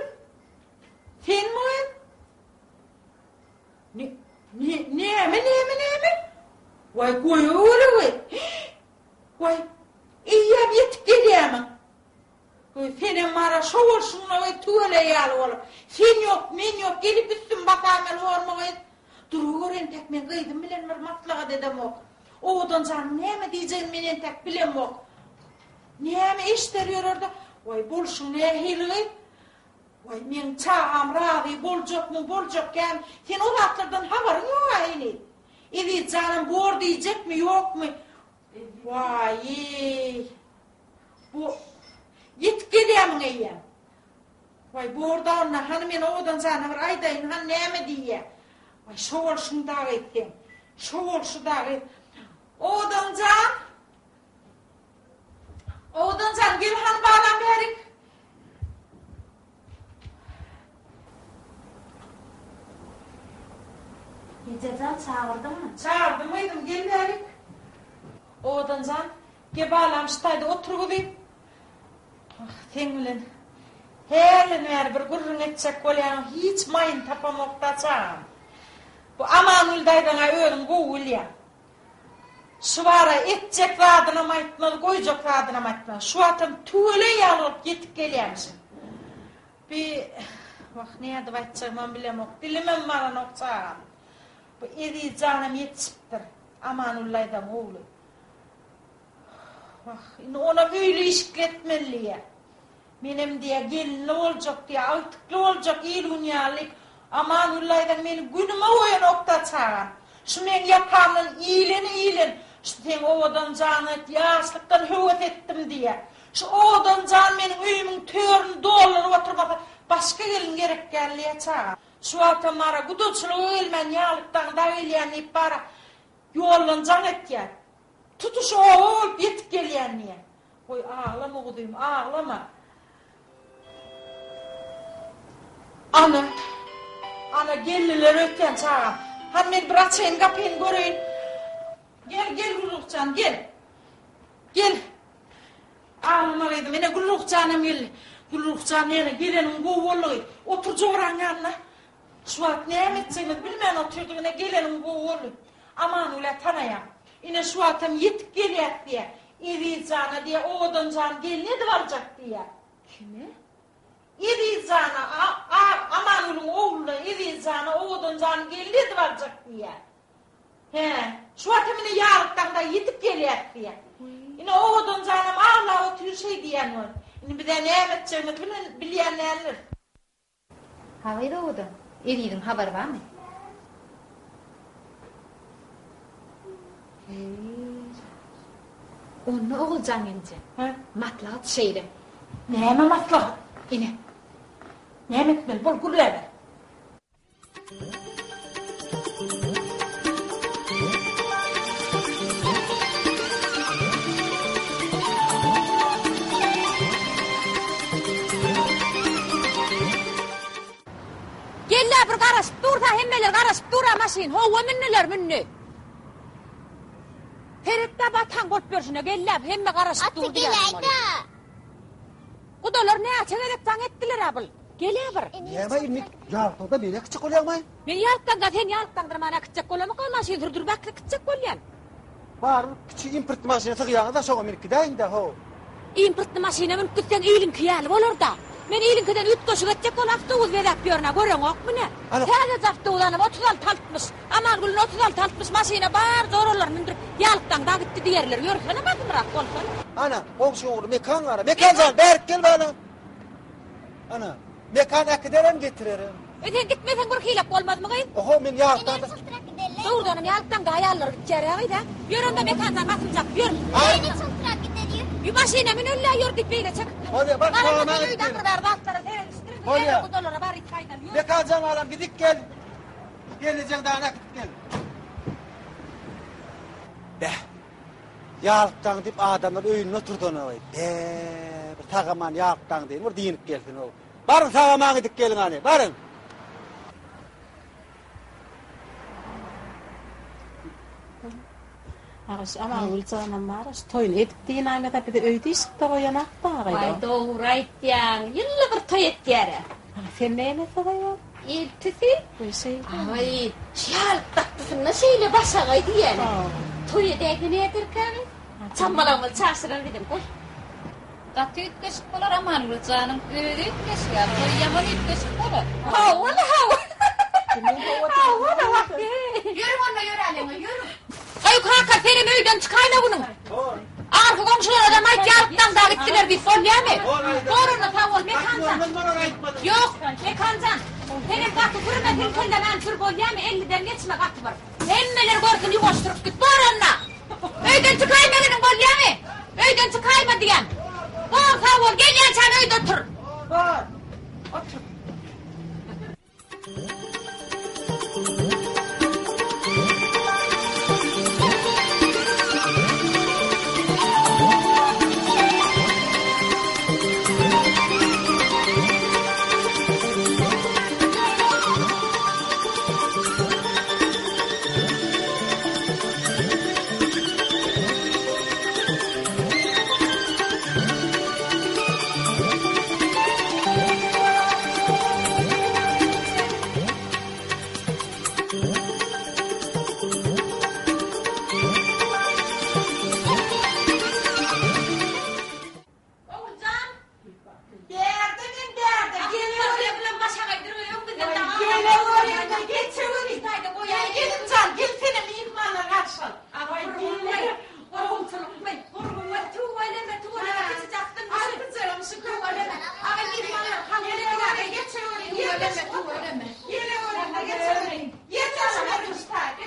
Senmi gyz? Ne, ne, näme, näme, näme? Waý, goýaweri. Waý, eýýäm ýetip gelýärmiň? Goý, senem bara şo bolşuňla we tüweleý ýaly bolup, sen ýok, men ýok, gelip üstümi basaýmaly bormy gyz? Duruber entek men gyzym bilen bir maslahat edemok. Owadan janyň näme diýjegini men entäk bilemok. Näme eşder ýörerde? Waý, bolşuň nähili gyz? Waý, meň çagam razy boljakmy, boljak dälmi? Sen o zatlardan habaryň ýog-a heniz. Eziz janam bor diýjekmi, ýokmy? Waý-eý! Bu ýetip gelýärmiň eýýäm? Waý, bor-da onda, hany men Owadan jana bir aýdaýyn, hany näme diýýä? Waý, şo bolşuň dagy seň. Şo bolşy dagy. Owadan jan! Owadan jan, gel hany balam bärik. Eje jan, çagyrdyňmy? Çagyrdym gyzym, gel bärik. Owadan jan, gel balam şu taýda otur gyzym. Ah, seň bilen hälden bäri bir gürrüň etjek bolýan, hiç maýyny tapamok-da çagam. Bu Amangül daýzaň-a özüň gowy bilýäň. Şu bara etjek zadynam aýtmaz, goýjak zadynam aýtmaz. Şu wagtam tüweleý ýaly bolup ýetip gelýämişin. Bi, wah, nädip aýtjagymam bilemok, dilimem baranok çagam. Bu Eziz janam ýetişipdir, Amanullaýdan ogly. Wah, indi onam öýli-işikli etmeli diýýä. Menem diýýä, gelinli boljak diýýä, agtykly boljak il-gün ýaly. Amangulla aýdan meni günüme goýanok-da çagam. Şu meň ýakamdan ileni ilen, şu seň owadan janyňa ýaşlykdan höwes etdim diýýä. Şu owadan jan meniň öýümiň törüni dolduryp oturmasa, başga gelin gerek däl diýýä çagam. Şu wagtam bara gudaçylyga gelmän ýalykdan-da gelýän diýip bara ýoldan jaň etýär. Tutuş oba bolup ýetip gelýän diýýä. Goý aglama guzym, aglama. Ana, ana gelniler ötýän çagam. Hany men bir açaýyn gapyny göreýin. Gel, gel Gülruh jan, gel. Gel. Aglama gyzym, ine Gülruh janam geldi. Gülruh jan ýene geleniň gowy boldy gyz. Otur joraň ýanyna. Şu wagt näme etjegimizi bilmän otyrdyk, ine geleniň gowy boldy. Amangül-ä tanaýaň. Ine şu wagtam ýetip gelýäs diýýä. Eziz jana diýýä, Owadan jan gelin edip aljak diýýä. Kime? Eziz jana, a, Amangülüň ogluna Eziz jana Owadan jany gelin edip aljak diýýä. Hä, şu wagtam ine ýarykdaňda ýetip gelýäs diýýä. Ine Owadan janam aglap otyr şeý diýýän bolup. Indi biz-ä näme etjegimizi bilýän däldiris. Hagyz owadan, Eziziň habary barmy? Onda Oguljan gelneje, maslahat şeýle. Näme maslahat? Ine. Näme etmeli? Bol, gürläber. Gel-le bir garaşyp dursa hemmeler garaşyp dur-a maşyn. Howwa mündüler mündi. Seret-dä bataň bolup ýörşüne gel-le hemme garaşyp dur Aty geläýdä. Gudalar näçe gezek jaň etdiler-ä bul. Gel-ä bir. Näme indi ýaltaňda meni äkitjek bolýaňmaý? Men ýaltaňda sen ýaltaňdyrman äkitjek bolamok, maşyn sürdürip äkitjek bolýan. Bar, kiçi importly maşyna sygýaňyz-da, şoňa münüp gidäýiň-dä, how. Importly maşyna münüp gitseň iliňki ýaly bolar-da. Men iliňkiden üýtgeşik etjek bolup awtobus bezäp ýörün-ä, göreňokmy nä? Täzeje awtobus anam 36 altmyş, Amangülüň 36 altmyş maşyna bar joralaryny mündürip, ýalykdaňda gitdi diýerler. Ýörsene basymrak bolsana. Ana, goňşy ogly Mekan bar-a. Mekan jan, bärik gel balam. Ana, Mekan äkiderem, getirerem. E sen gitmeseň bir hilek bolmazmy gyz? Oho, men ýalykdan. Dogrudanam ýalykdaňda aýallar gitýär-ä gyz-ä. Ýör onda Mekanjan basymjak, ýör. Ýü maşyna müneli-ä ýör diýip beýle çekip. Bolýa, bar sogama git. Öýde bir bar zatlara seredişdir. Bolýa. Gudalara bar it gaýdaly ýör. Mekanjan balam gidip gel. Gelnejeň dagyny äkidip gel. Bäh. Ýalykdaň diýip adamlar öýünde oturdanok-eý. Bä, bir sag-aman ýalykdaň diýin, bir dynyp gelsin-ow. Baryň sag-aman gidip geliň hany, baryň! Agaş Amangül janam bar-a, şu toýuny edip dynaýmasa bizi öýde işikde goýanak-da agaý. Waý, dogry aýtýaň, ýylda bir toý etýär-ä. Sen näme soraýaň? Eltisi? Goý şeýle. Aý, şu ýalyk datdysynda şeýle başagaý diýýäni. Toý edäýse näderkä gyz? Çammalagymyzy çaşyrar bizem, goý. Gaty üýtgeşik bolar Amangül janyň özi üýtgeşik ýa toý ýaman üýtgeşik bolar. Hawa-la hawa. Hawa-la wah. Ýörüň onda ýöräliň, ýörüň. Aý kaka senem öýden çykaýma günüň. Aňyrky goňşulara-da aýt ýalyk daňda gitdiler diýip bolýamy? Bor onda sag bol Mekanjan. Ýok Mekanjan. Senem gaty sürme silkellemän sür bolýamy elliden geçme gaty bir. Hemmeler görsün ýuwaş sürüp git bor onda. Öýden çykaýma geliň bolýamy? Öýden çykaýma diýýän. Bor sag bol gelýänçäm öýde otur. Bor. Otur. Oguljan! Bärde men bärde. Geleweri bilen başagaýdyr we öň bizden dagy Geleweri-de geçeweri. Gelinjan, gelsene myhmanlar garşy al. Gurgunmy? Gurgunçylykmy? Gurgunmy? Tüweleme, tüweleme, kiçijekden Altyjagym şu Tüweleme. Aga myhmanlar kabul Geleweri, geçeweri. Tüweleme, tüweleme. Geleweri-de geçeweri. Ýerleşiň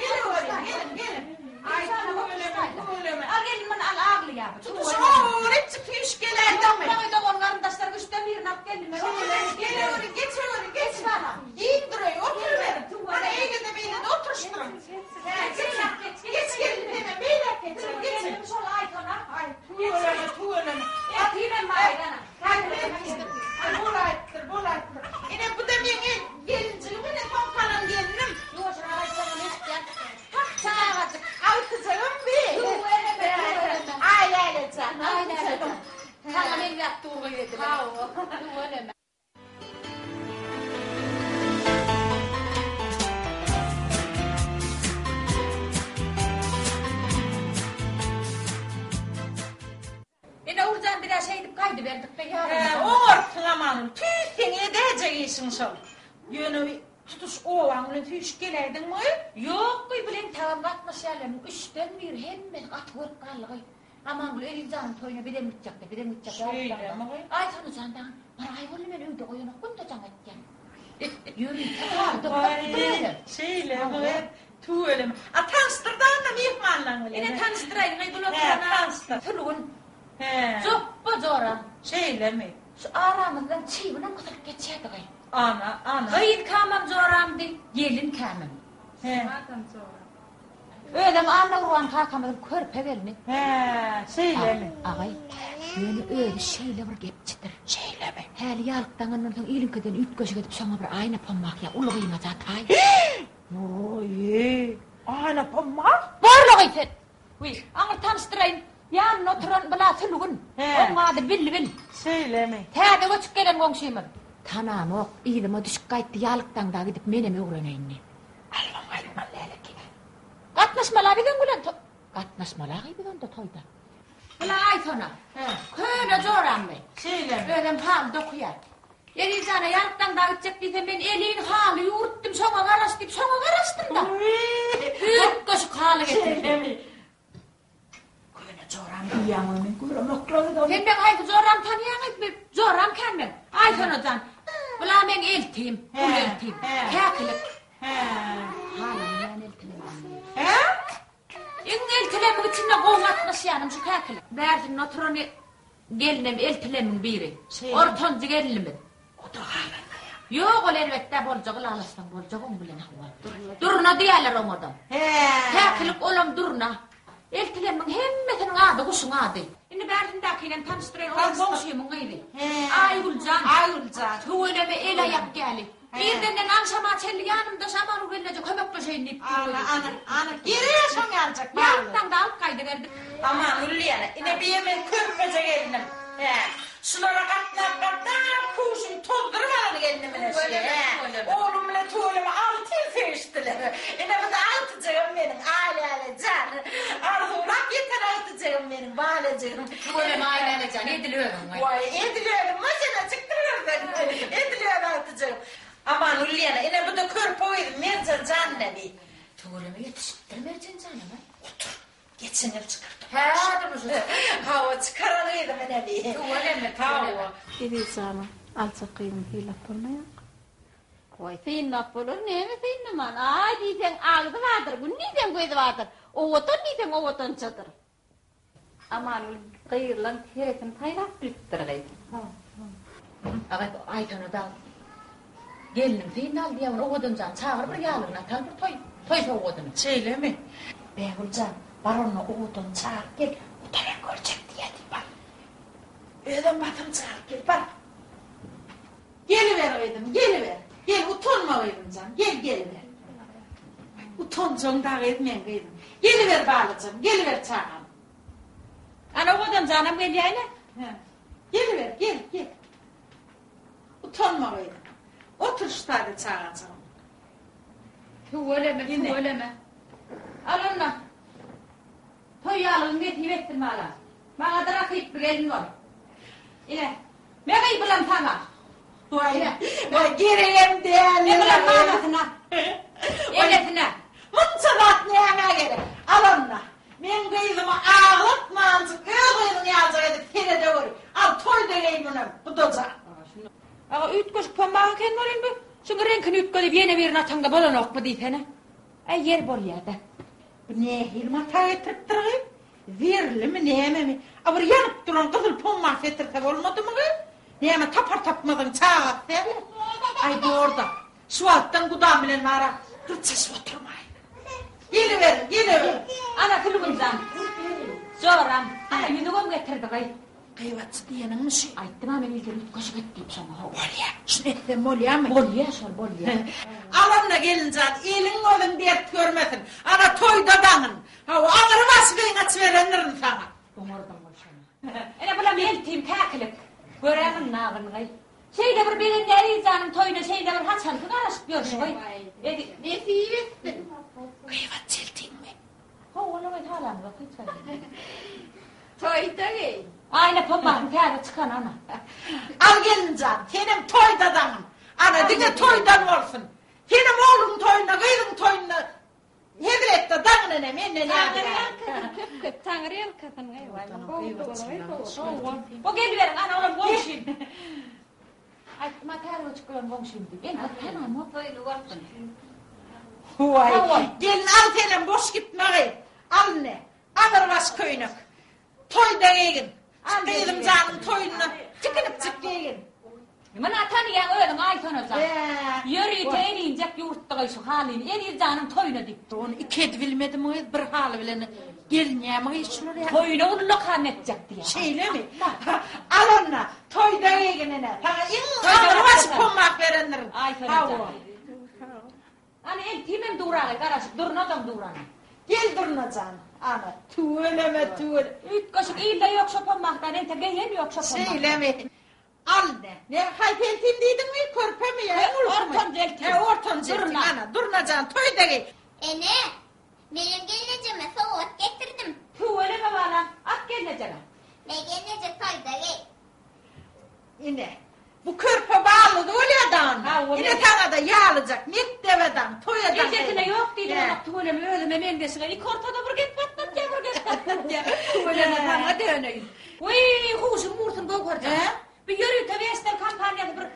Geleweri, gelin, gelin. Aý, tüweleme, tüweleme. Al gelin muny al aglaýar. Tutuş oňurçyk süýşüp geläýdimi? Ýok, dogan garyndaşlar üçden birini alyp geldim. Geleweri, geçeweri, geç. Giň duray, oturyberiň. Hany eýle-de beýle-de oturyşdyryň. Geç gelin senem, beýläk geç, geç. Gelinim şol Aýsona. Aý, tüweleme, tüweleme. Ertirem Aýdana. Bolaýypdyr, bolaýypdyr, bolaýypdyr. Ine, bu-da meň gelinjigim, ine, soň galan gelinim. Ýuwaşrak aýtsaňam eşitýän. Hak çagajyk. Altyjagym bi. Tüweleme, tüweleme. Aýlälejan, Aýlälejan. Saňa meňzäp dur gyz edil. Hawa, tüweleme. Ine Oguljan biz-ä şeýdip gaýdyberdik-de ýarym. Hä, oňartsyň Amanul. Tüýs seň edäýjek işiň şol. Ýöne tutuş obaň bilen süýşüp geläýdiňmi? Ýok, gyý, bilen tagam gatnaşýarlarynyň üçden biri hemmesi gaty görüp galdy gyý. Amangül Eziz janyň toýuna bizem gitjek-de, bizem gitjek Şeýlemi gyý? Aýsona jan dagy bir aý boldy meni öýde goýanok, günde jaň etýän. Ýörite haly dokapdyr özem. Şeýlemi gyý? Tüweleme. A tanyşdyr dagy myhmanlaň bilen. Ine tanyşdyraýyn gyý, bul Hä, oturan-a tanyşdyr. Sülgün. Hä. Jopba joram. Şeýlemi? Şu aramyzdan çybynam gysylyp geçýärdi gyý. Ana, ana. Gyz kamam joramdy, gelin kamam. Hä. Özem Annagurban kakamyzyň körpe gelni. Hä, şeýlemi? Agaý, ýöne özi şeýle bir gepçidir. Şeýlemi? Häli ýalyk daňandan soň iliňkiden üýtgeşik edip şoňa bir aýna pommak ýa uly gyýmaja taý. Oý, aýna pommak? Borlugy sen! Wiý, aňry tanyşdyraýyn, ýanynda oturan bula Sülgün. Oň ady Bilbil. Şeýlemi? Täze göçüp gelen goňşymyz. Tanamok, yzyma düşüp gaýtdy ýalyk daňda gidip menem öwreneýin diýip. Alybam gaýtmaly däl eken. Gatnaşmaly-a biz öň bilen to Gatnaşmaly-a gyz biz onda toýda. Bula Aýsona. Köne jorammy. Şeýlemi? Özem haly dokuýar. Eziz jana ýalyk daňda gitjek diýsem men elin haly ýüwürtdim şoňa garaş diýip şoňa garaşdym-da. Üýtgeşik haly getirdi. Şeýlemi? Köne joram diýýäň-oý men göremokla-da. Sen meň haýsy joramy tanýaňyz? Men joram kän meň. Aýsona jan. Bula meň eltim, uly eltim. Käkilik. Hä. Halanýan eltilerim. Hä? Iň eltilemiň içinde gowy gatnaşýanym şu käkilik. Bärsinde oturan gelinem eltilemiň biri. Ortanjy gelinimiz. O-da halanmaýar. Ýok, ol elbetde boljak, ylalaşsaň boljak oň bilen hawa. Durna diýerler oňa-da. Hä. Käkilik olam durna. Eltilemiň hemmesiniň ady guşuň ady. Indi bärsindäkinem tanyşdyraýyn, olam goňşymyň gyzy. Hä. Aýgüljan. Aýgüljan. Tüweleme el-aýak ýaly. Irdenden agşama çenli ýanymda Şamanu gelneje kömekleşeýin diýip dur. Ana, ana, ana, gerek şoň ýalyjak baly. Ýatsaň-da alyp gaýdyberdim. Amangül diýýäne, ine biýe meň körpeje gelnim. Hä, şulara gatnap gatnap köwşüni tozduryp alan gelnim ine şi. Hä, oglum bilen tüweleme alty ýyl söýüşdiler. Ine bu-da agtyjagym meniň, Aýläle jan. Arzuwlap ýeten agtyjagym meniň, balajygym. Tüweleme Aýläle jan, edil özüň. Waý, edil özüm maşynajykdyr özem. Edil öz agtyjagym. Amangül diýýäne, ine bu-da körpe gyzym Merjen jan ine bi. Tüweleme ýetişipdir Merjen janam-a. Otur. Geçen ýyl çykardyk. Hä, durmuşa çykdy. Hawa, çykaran gyzym ine bi. Tüweleme, tüweleme. Eziz jana, aljak gyzyň sylap bolmaýak. Goý, synlap bolar, näme synlaman. Aý diýseň agzy bardyr, gün diýseň gözi bardyr, owadan diýseň owadançadyr. Amangül gyrylan teresini saýlap bilipdir gyz. Agay Aýsona dagy gelniň synal diýýär ony Owadanjan çagyr bir ýalygyny atal bir toý toý sowgadyny. Şeýlemi? Bägül jan, bar onda Owadany çagyryp gel, guda men görjek diýýär diý bar. Özem basym çagyryp gel bar. Geliber gyzym, geliber. Gel, utanma gyzym jan, gel, geliber. Utanjaň dagy ez meň gyzym. Geliber balajygym, geliber çagam. Ana owadan janam gelýä ine. Hä. Geliber, gel, gel. Utanma gyzym. Otur şu taýda çagajygym. Tüweleme, tüweleme. Al onda. Toý ýalygyň nesip etsin balam. Maňa-da rakyply gelin bol. Ine, me gyý bulam saňa. Waý, waý, geregem däl. Me bulam mamasyna, enesine. Munça zat nämä gerek? Al onda. Meň gyzymy aglatmanjyk öz gyzyň ýaljak edip seredeweri. Al, toýda geý munam, gudajan. Aga, üýtgeşik pommak eken welin bu. Şuň reňkini üýtgedip ýene birini ataňda bolanokmy diýsene. Äý, ýer bolýa-da. Bu nähili mata getiripdir gyz? Zerlimi, nämemi? A bir ýanyp duran gyzyl pomma getirse bolmadymy gyz? Näme tapar-tapmazyň çagasy däl-ä? Aý bor-da, şu wagtdan gudam bilen bara gyrçaşyp oturmaýyn. Geliberiň, geliberiň. Ana Sülgün jan, joram, ana ýüzügem getirdi gyz. Gybatçy diýeniňmi şu? Aýtdym-a men ilden üýtgeşik et diýip şoňa how. Bolýa, şuny etsem bolýamy? Bolýa şol, bolýa. Al onda gelinjan, eliň gözüň dert görmesin. Ana toýda daňyn. Hawa, aňry başy gyňaç berendirin saňa. Oňardyň bol şony. Ene bulam eltim käkilik. Göräňiň nagyny. Şeýle bir begenýär Eziz janyň toýuna şeýle bir haçanky garaşyp ýörşi goý. Nesip etsin. Gybatçy eltiňmi? Hawa, oý halamzok hiç haýsy. Toýda geý. Aýna pommasyň täze çykany ana. Al gelinjan, senem toýda daňyn. Ana diňe toýdan bolsun. Senem ogluň toýunda, gyzyň toýunda hezil etde daňyn ene, menden Taňry ýadygär. ýalkasyn köp köp, Taňry ýalkasyn gyz. O geliberiň ana olam goňşym. Aýtdym-a täze göçüp gelen goňşym diýip. Entek tanamok. Toýly bolsun. Waý, gelin al senem boş gitme gyz. Al ine. Aňyrbaş köýnek. Toýda geýgin. Şu gyzym janyň toýunda tikinipjik geýgin. Muny tanyýaň özüň Aýsona jan. Ýörite elinjek ýurtdygaý şu halyny Eziz janyň toýuna diýip. Ony iki edibilmedim gyz, bir haly bilen gelinýämi gyz şular ýa? Toýuna ullakan etjek diýýär. Şeýlemi? Al onda, toýda geýgin ene. Saňa iň aňyrbaş pommak berendirin. Aýsona jan. Ana eltimem duragy garaşyp Durnajam dur ana. Gel Durnajan ana tüweleme tüwel. Üýtgeşik ilde ýok şo pommakdan entek geýen ýok şo pommakdan. Şeýlemi? Al ine. Ne haýsy eltim diýdiňmi körpemi ýa iň ulusymy? Ortanjy eltim. Hä ortanjy eltim ana Durnajan toýda geý. Ene, menem gelnejeme sowgat getirdim. Tüweleme balam, at gelnejeme. Me gelneje toýda geý. Ine, bu körpe ballydy bolýa daňynda. Ine saňa-da ýalyjak, mekdebe daň, toýa daň. Ejesine ýok diýdi, oňa tüweleme özüme meňzeşige iki ortada bir gep gatnatýa, bir gep gatnatýa. Tüweleme saňa döneýin. Wiý, huşum gursun Göwherjan. Bu ýörite Western kompaniýasy bir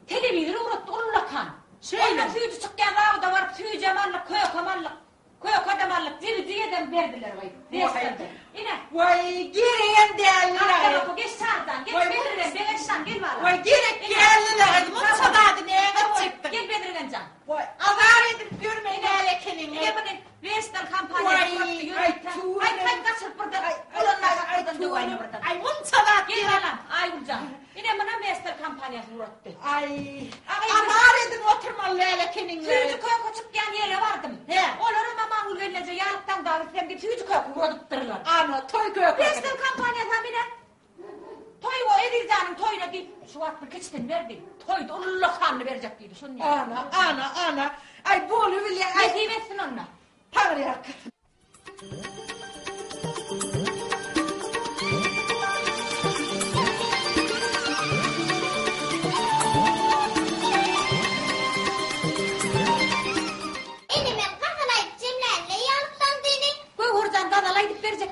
telewizor ugratdy ullakan. Şeýle. Ondan süýji çykýan zawoda baryp süýjem aldyk, kökem aldyk. Kökedem aldyk, jigijigedem berdiler goý. Dessandy. Ine. Waý, geregem däldi-le. Arkadan geç çardan, geç Bedrigen, Begençjan gel balam. Waý, gerek däldi-le, munça zady näme etjekdiň? Gel Bedrigen jan. Waý, azar edip ýörmeli däl ekeniň. Ine muny Western kompaniýasy ugratdy ýörite. Haýt, haýt gaçyryp birden, ulanmaýsak birden döwäýme birden. Aý, munça zat Gel balam, Aýgüljan. Ine munam Western kompaniýasy ugratdy. Aý, azar edip oturmaly däl ekeniňle. Süýji köke çykýan ýere bardym. Hä. Olaram Amangül gelneje ýalyk daňda gitsem diýip süýji köke ugradypdyrlar. Ana, toý kökesini. Western kompaniýasam ine toý o Eziz janyň toýuna diýip, şu wagt bir kiçisini berdi. Toýda ullakanyny berjek diýdi, şony. Ana, ana, ana. Aý, bolubilýä. Nesip etsin onda. Taňryýalkasyn. Ene men gazal aýdyp jemlänle ýalypdan diýdi. Göwherjan gazal aýdyp berjek.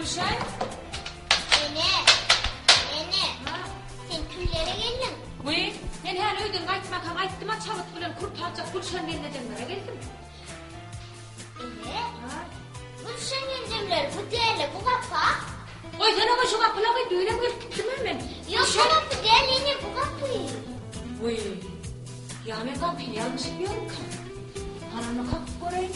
Gülşen? Ene, ene, sen kimlere geldiň? Wiý, men häli öýden gaýtmakam aýtdym-a çabyt bilen kürte aljak Gülşen gelnejeňlere geldim. Ene, Gülşen gelnejemler bu däl-le, bu gapa. Goýsana-goý şu gapyla-goý, düýnem gelip gitdim-ä men. Ýok, bu gapy däl, ene, bu gapy. Wiý, ýa men gapyny ýalňyşyp ýörmükäm? Hany onda kakyp göreýin.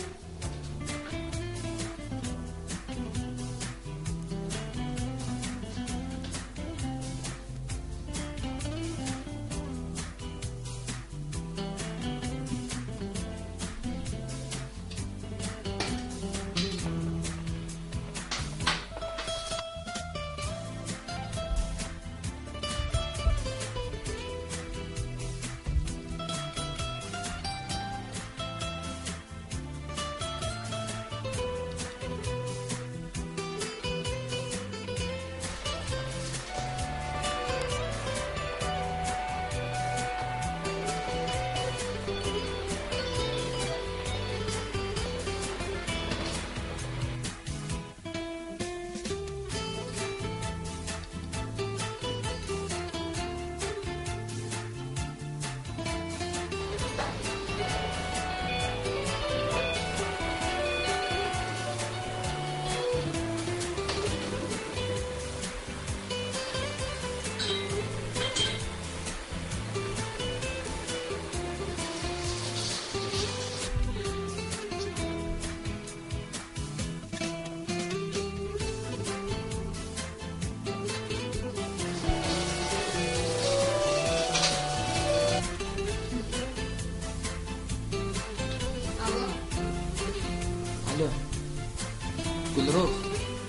Alo. Gülruh,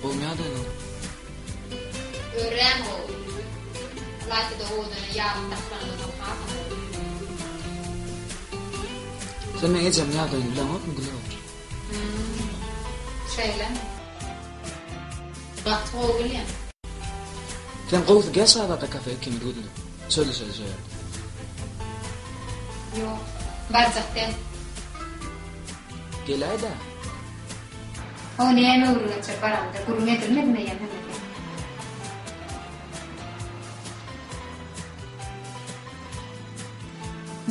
gowmy ýagdaýlaň? Örän gowy. Ylaýta-da owadan ýagyp taslanyňdan soň hasam gowy. Sen meň ejemiň ýagdaýyny bileňokmy, Gülruh? Hum. Şeýlemi? Gaty gowy bilýän. Sen gowusy gel Şazada kafe ikimiz gideli. Çözüşeli şo ýerde. Ýok. Barjak däl. Geläý-dä. O näme gürrüň etjek baramda gürrüň edilmedimi eýýäm hemmesi?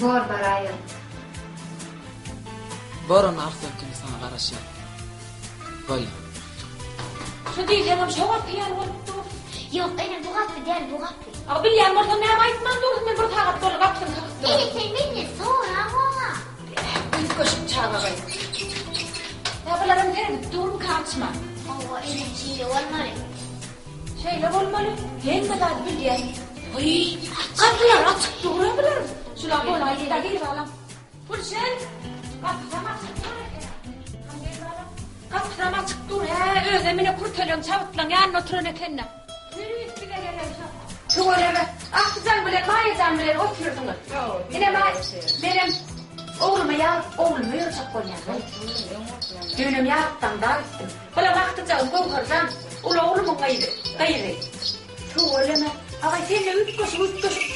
Bor baraýyn. Bor onda Arslan ikimiz saňa garaşýas. Bolýa. Şu diýseňem şo gapy ýaly bolup dur. Ýok, ene, bu gapy däl, bu gapy. A bilýän bolsaň näme aýtman dursuň, men bir sagat boldy gapysyny kakyp durun. Ene, sen menden soraňoga. Üýtgeşik çaga gyz. Ýa bularam seredip durmyka açman. Hawa, ene, şeýle bolmaly. Şeýle bolmaly, hemme zady bilýän. Wiý, gapylar açyk dur-a bularyň. Şular bolaýdy-da girip alaň. Gülşen, gapysam açyk dur eken-ä. Hany gel balam. Gapysam açyk dur, hä, özem ine kürteleň, çabytlaň ýanynda oturan eken-dä. Tüýs bize geregi şo. Tüweleme, Akjan bilen Maýajan bilen otyrsyňyz. Ine, menem ogluma ýalyk, oglumy ýörjek bolýan-laý. Düýnem ýalykdan dag gitdim. Bulam agtyjagym Göwherjan, uly oglumyň gyzy, gyzy. Tüweleme, agaý sende üýtgeşik-üýtgeşik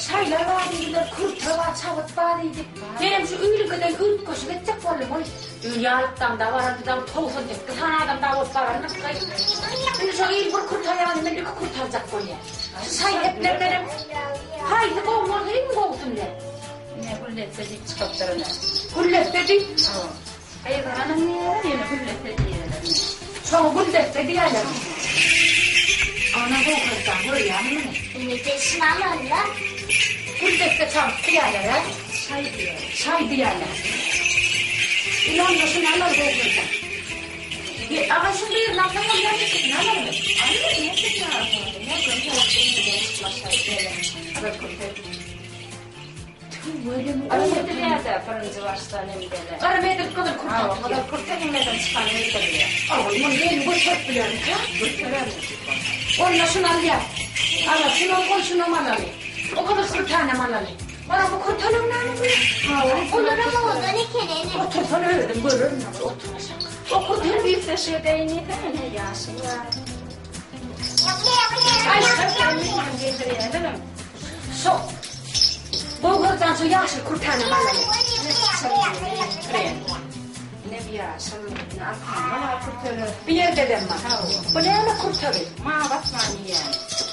şaýlar bar diýdiler, kürte bar, çabyt bar diýdi. Menem şu öýlüňkiden üýtgeşik etjek boldum goý. Düýn ýalykdan-da barandydan 98 sany adam dagy bolup barandyr goý. Indi şo il bir kürte alýanda men iki kürte aljak bolýan. Şu şaý-seplerdenem haýsy gowy bolsa iň gowusyny ber. Ine gülletse diýip çykypdyr ine. Gülletse diýip? Hawa. Gyzganam diýýärler, ýöne gülletse diýýärler. Şoňa güldesse diýýärler. Ana Göwherjan görýäňmi muny? Indi peşin alarlar. Güldesse çabyp diýýärler-ä? Şaý diýýärler. Şaý diýýärler. Indi onda şuny alar Göwherjan. Ýe, agay şuň birini alsaň bolýar, ikisini alarmy? Alyber, nätjek ýaly boldy. Näme görse, öňünden çykmaz şaý diýýärler. Gyzyl kürte. Tüweleme. Garam edilýär-de birinji başda nemdele. Garam edilip gyzyl kürte Hawa, atylýar. gyzyl kürte hemmeden çykan edilýär. Aý, muny gelin göterip bilermikä? Göterer. Onda şuny alýas. Ala, şunam goý, şunam alaly. O gyzyl kürtänem alaly. Mana bu kürteleň näme bu? Hawa, Olaram owadan eken ene. Otursana özüm görerin, otur aşak. O kürte Diýse şu deýin diýsene, ene ýaşy bar. Aý, Getirýärlerem. Şo Göwherjan şu ýaşyl kürtäni alaly. Ine. Bu ýaşyl, ine asmanda bar kürteler. Bu ýerdedem bar. Hawa. Bu näme kürtegi? Mawy asman diýýän.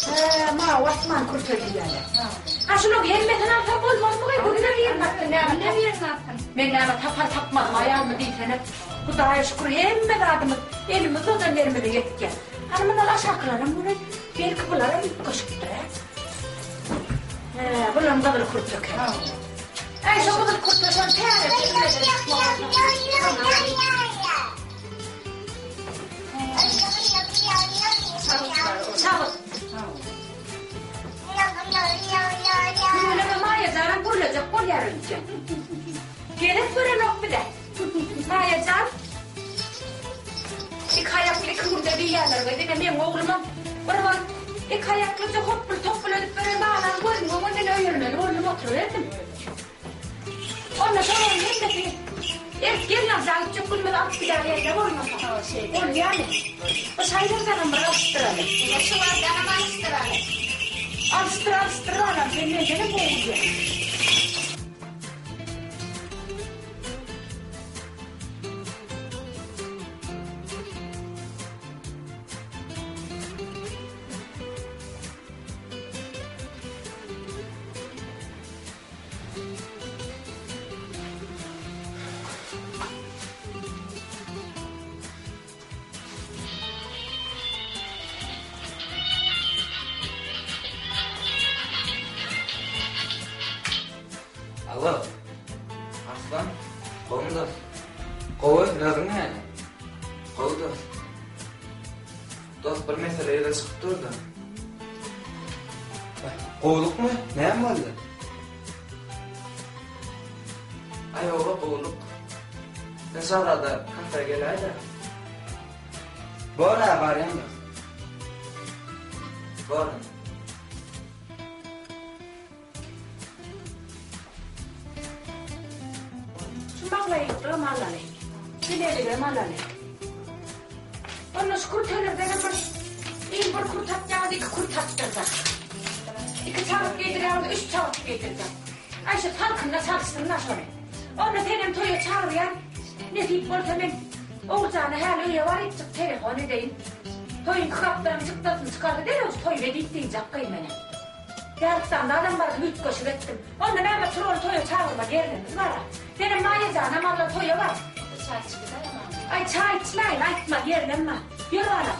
Hä, mawy asman kürte diýýärler. Hawa. Ha şulaň hemmesini alsam bolmazmy gyz? Günde birini alsyn, näme? Günde birini alsyn. Men näme tapar tapmazmy aýalymy diýsene. Hudaýa şükür hemme zadymyz elimiz uzadan ýerimize ýetýär. Hany mundan aşakylaram göreý. Belki bularam üýtgeşikdir-ä. Hä, bulam gyzyl kürte eken. Äý, şo gyzyl kürte şony täze Çabyt. Tüweleme Maýa janam gürlejek bolýar öýdýän. Gezek berenok bize. Maýa jan. Iki aýakly iki günde diýýärler we diňe meň oglumam bir wagt iki aýaklyja hopbul-topbul edip beren balam gözümiň öňünden öýermeli boldum oturyberdim. Onda şolaryň hemmesi ert gelnalyja gitjek günümiz alyp gidäýende bolmasa. Bolýamy? Bu şaýlardanam bir alyşdyraly. Ine şulardanam alyşdyraly. Alyşdyr, alyşdyr balam, sen mendenem gowy bilýäň. Alo. Arslan, gowmy dost? Gowy, özüň näle? Gowy dost. Dost bir mesele ýüze çykyp durdy. Gowulykmy? Näme boldy? Aý oba gowulyk. Sen şazada kafe geläýdä. Bor-a barýan dost. Bor. Şu maglaýlyklam alaly. Bileligem alaly. Onda şu kürtelerdenem bir il bir kürt atýardy, iki kürt atdyrjak. Iki çabyt geýdirýärdi, üç çabyt geýdirjek. Aý şu salkynda çalyşsyn-da şony. Onda senem toýa çagyrýan. Nesip bolsa men Oguljana häli öýe barypjyk telefon edeýin. Toýuňky gapdaryň çykdasyny çykardy derrew şu toýy edip diýjek gyz meni. Dälistanda adam bardy üýtgeşik etdim. Onda näme Turuny toýa çagyrma derdimiz bara. Senem Maýa janam alla toýa bar. Bir çaý içip gidäýem ana. Aý çaý içmäýin aýtma ýerinem bar. Ýör balam.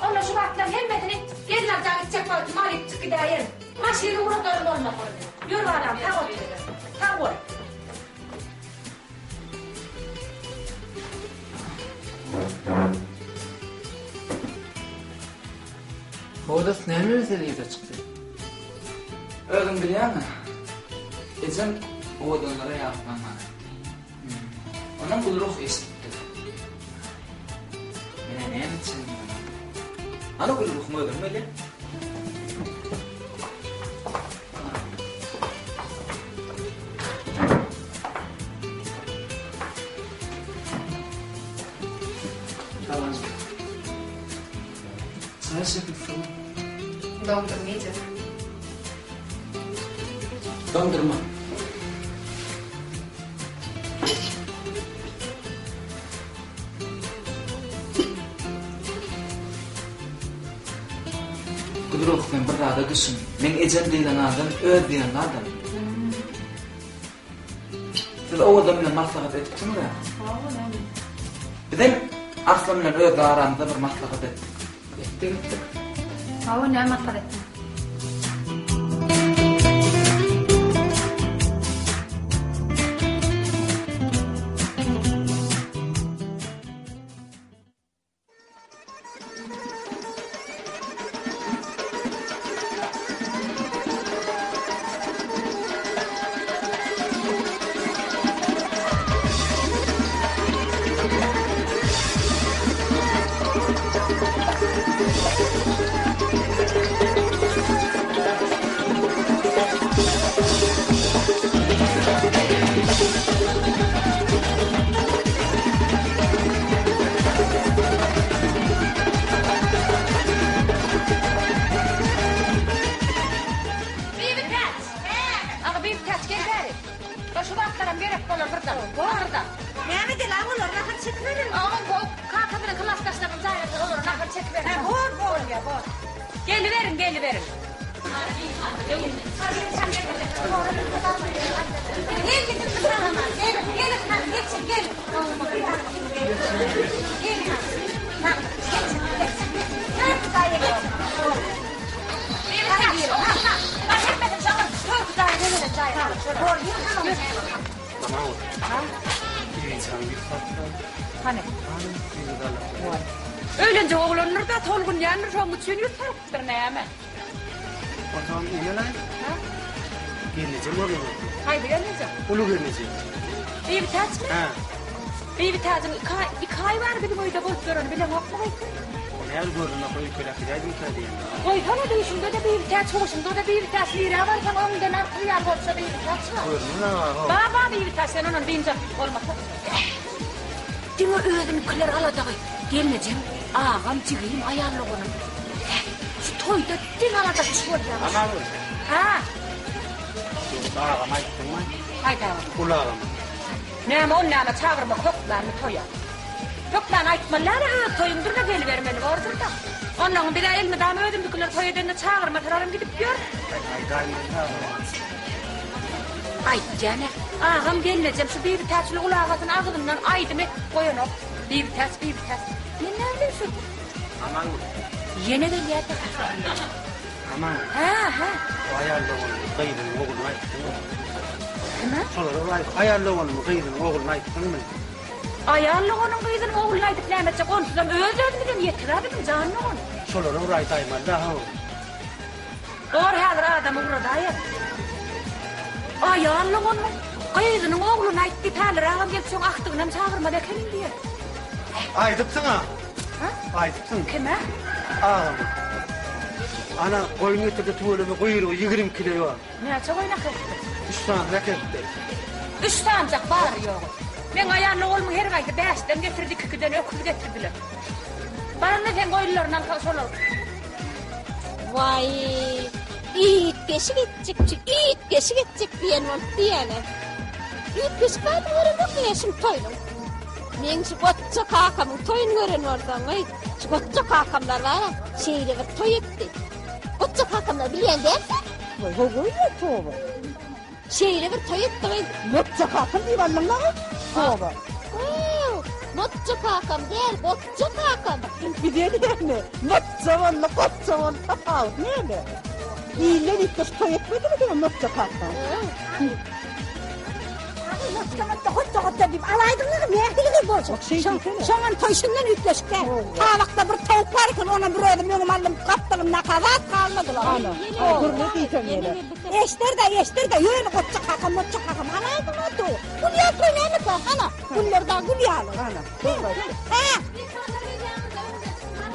Onda şu zatlaryň hemmesini gelnaljaň içjek wagty malypjyk gidäýerin. Maşyny ugradaryn bolmasa. Ýör balam sag otur. Sag bol. Hodas näme mesele ýüze çykdy? Özüň bilýäňä. Ejem owadanlara ýatlaman aýtdy. Ondan Gülruh eşidipdir. Menä näme etjegimi bilemok. Hany Gülruhyň özüni bilýä. Salam. Çaý çekip suw. Doňdurma iýjek. Doňdurma. Gülruh sen bir zada düşün. Meň ejem diýlen adam öz diýenli adam. Siz Owadan bilen maslahat edipsiňiz-ä? Hawa, näme? Bizem Arslan bilen öz aramyzda bir maslahat etdik. Etdik, etdik. Hawa, näme maslahat etdiň? Garyndaşlarynyň jaýyna sal, olara nahar çekiberiň. Hä, bor, bolýa, bor. Geliberiň, geliberiň. Gel gidip bir sagaman, geliň, geliň, hany, geçiň, geliň. Geliň, hany. Hany, geçiň, geçiň, geçiň. Törki jaýa geçiň. Hany, giriň, hany. Bar, hemmesini şoňa, törki jaýa gegelen jaýa. Bor, ýör, hany. Hany? Öýlenjek oglandyr-da, tolgunýandyr, şoň üçin ýüz salypdyr, näme? Onsoňam ine-laý. Hä? Gelnejem görnenokmy? Haýsy gelneje? Uly gelneje. Bibitäçmi? Hä. Bibitäjiň iki aý, iki aý bäri biziň öýde bolup ýöreni bileňokmy gyz? O näl görnenok, öýkeläp gidäýdimkä diýýän. Goýsana düýşüňde-de Bibitäç, huşuňda-da Bibitäç, nirä barsaň öňüňden artyr ýaly bolsa Bibitäç bar. Görnenok-a. Bar, bar Bibitäç, sen ondan biynjalyk bolmasa. Diňe özüniňkiler aladagy. Gelnejem, agam, jigim, aýal doganym. Şu toýda diňe aladagy şu bolýar. Amangül. Hä? Ýok, agama aýtdyňmy? Haýsy agama? Uly agama. Näme ol näme çagyrmak hökmanmy toýa? Hökman aýtmaly däl-ä öz toýuňdyr-da gelibermeli bordur-da. Onnoň biz-ä elmydama özümizikiler toý edende çagyrmasalaram gidip ýörüs. Aýdaýmaly agama. Aýtýan-a, agam gelnejem şu Bibitäç bilen uly agasyny agzyndan aýdym edip goýanok. Bibitäç, Bibitäç. Men näbileýin şu. Amangül. Ýene gelýär-de. Amangül. Hä, hä. O aýal doganyny, gyzynyň ogluny aýtdyňmy? Kime? Şolara bir aýt. Aýal doganyny, gyzynyň ogluny aýtdyňmy? Aýal doganyň gyzynyň ogluny aýdyp näme etjek? Onsuzam öz-özümizem ýetik-ä biziň jan dogan. Şolara bir aýdaýmaly-da, how. Bor häzir adam ugradaýar. Aýal onuň gyzynyň ogluny aýtdy, pälirägem gelip şoň agtygynam çagyrmaly ekeniň diýer. Aýdypsyň-a. Hä? Aýdypsyň. Kime? Agama. Ana, goýun getirdi tüweleme guýrugy 20 kilo bar. Näçe goýun äkitdi? Üç sanysyny äkitdi. Üç sanyjak bary ýogy. Meň aýal ogulymyň her gaýsy bäşden getirdi, ikikiden öküz getirdiler. Baranda seň goýunlaryny alsa şolar. Waý, üýtgeşik etjekçi, üýtgeşik etjek diýen bolup diýýäne. Üýtgeşik zadyny göremok men şuň toýunyň. Meň şu goçja kakamyň toýuny gören bolsaň, eý, şu goçja kakamlar bar-a, şeýle bir toý etdi. Goçja kakamlar bilýän dälsiň? Waý, goý-goý, toba. Şeýle bir toý etdi gyz. Notja kakam diýip aldyň maňa. Toba. Ow, Notja kakam däl, Gotja kakam. Bize näme? Notja boldy, Gotja boldy, tapawut näme? Ilden üýtgeşik toý etmedimi diňe Notja kakam? Notja, notja, hotja, hotja diýip alaýdyňyz, nähili gyz bolsun? Şoňam toý şundan üýtgeşik däl. Tabakda bir towuk bar eken, onam bir özüm öňüme aldym, gapdalymdaka zat galmadylar. Ana, gürle diýseň ýene. Eşder-de, eşder-de, ýöne goçja kakam, moçja kakam, alaýdyň o toýy. Gül ýaly toý näme toý, hana, güller dagy gül ýaly. Hana, dogry aýtdy. Hä?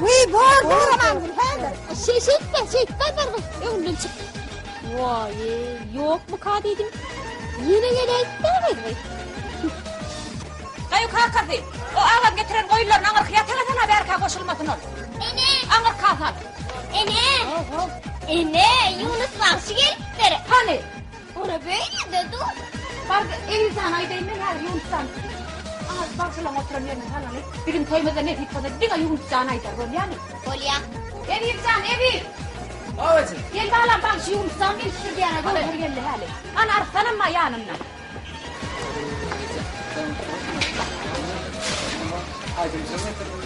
Wiý, bor, bor Amangül, häzir. Şeý, şeýtme, şeýtme, bar, bar, öňünden çyk. Waý, ýokmuka diýdim. Ýene geläýipdir gyz bu. Gaýu kakasy, o agam getiren goýunlaryny aňyrky ýataga sal-a bärkä goşulmasyn ol. Ene! Aňyrka sal. Ene! Ene, Ýunus bagşy gelipdir. Hany? Ora beýlede dur. Bar, Elizany aýdaýyn men häzir Ýunusdan. Aňa bagşylaryň oturan ýerine salaly. Biziň toýumyzda nesip bolsa diňe Ýunus jan aýdar, bolýamy? Bolýa. Eziz jan, Eziz! Hawa eje. Gel balam, bagşy Ýunus jan gelipdir diýýän-ä, Göwher geldi häli. Ana Arslanam bar ýanynda. Aýdymçy getirdim.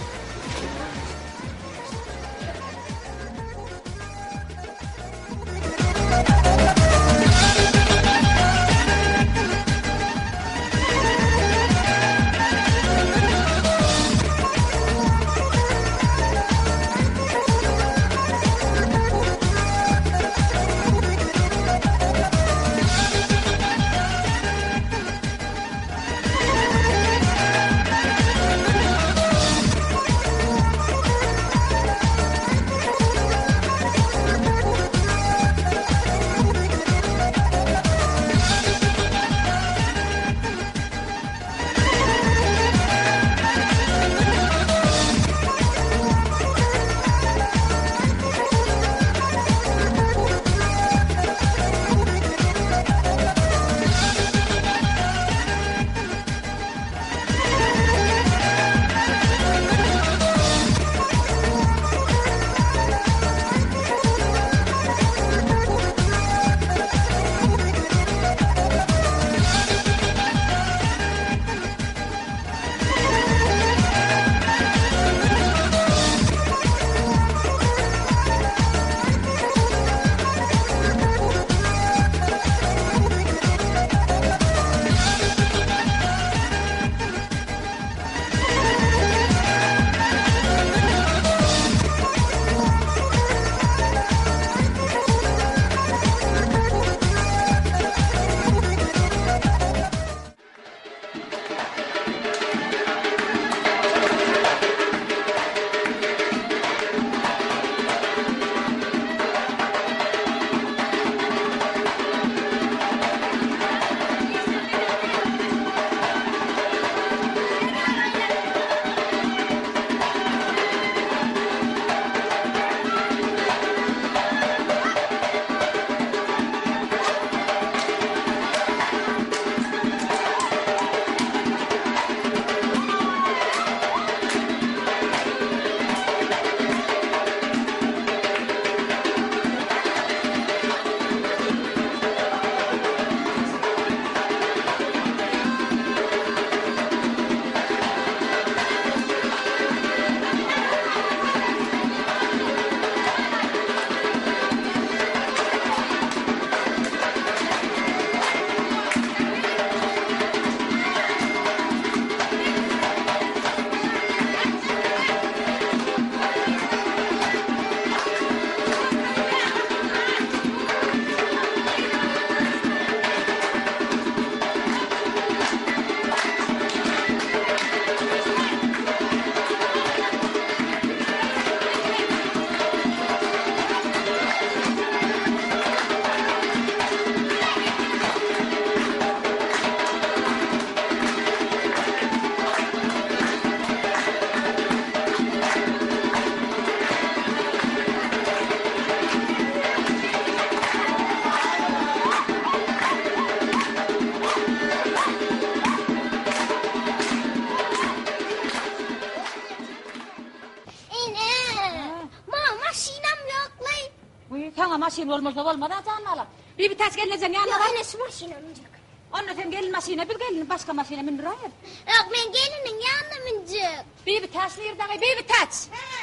maşynam ýok-laý. Wiý, saňa maşyn bolmasa bolmaz-a, jan balam. Bibitäç gelnejeň ýanyna bar. Ýok, ene şu maşyna münjek. Onda sen gelin maşyna, biz gelini başga maşyna mündüräýeris. Ýok, men geliniň ýanyna münjek. Bibitäç nirde-gaý, Bibitäç!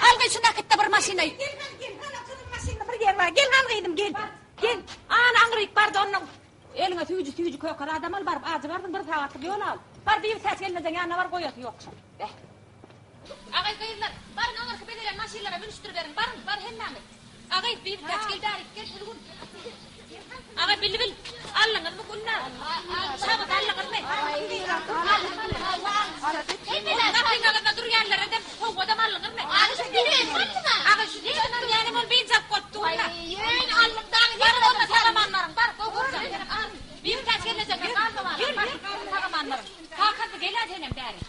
Al gyz şu nakitde bir maşyna. Gel hany, gel, hany gyzym maşynda bir ýer bar. Gel hany gyzym, gel. Gel. Ana aňryk bar-da onnoň. Eliňe süýji süýji köke zadam al, baryp ajy bardyň, bir sagatlyk ýol al. Bar Bibitäç gelnejeň ýanyna bar, goýasy ýok şol. Beh. Agaý gyzlar, baryň aňyrky bezelen maşynlara münüşdiriberiň, baryň, bar hemmäňiz. Agaý, Bibitäç gel bärik, gel Sülgün. Agaý Bilbil, aldyňyzmy Gülnar? Şabat aldyňyzmy? Gapyň agzynda durýanlardan sowgadam aldyňyzmy? Agaý şu diýsenem ýanem ol biynjalyk bolup dur-da. Baryň onda sag-aman baryň, bar, gowy görjeň. Bibitäç gelnejeňden galma balam, bar, sag-aman baryň. Kakasy gel-ä senem bäri.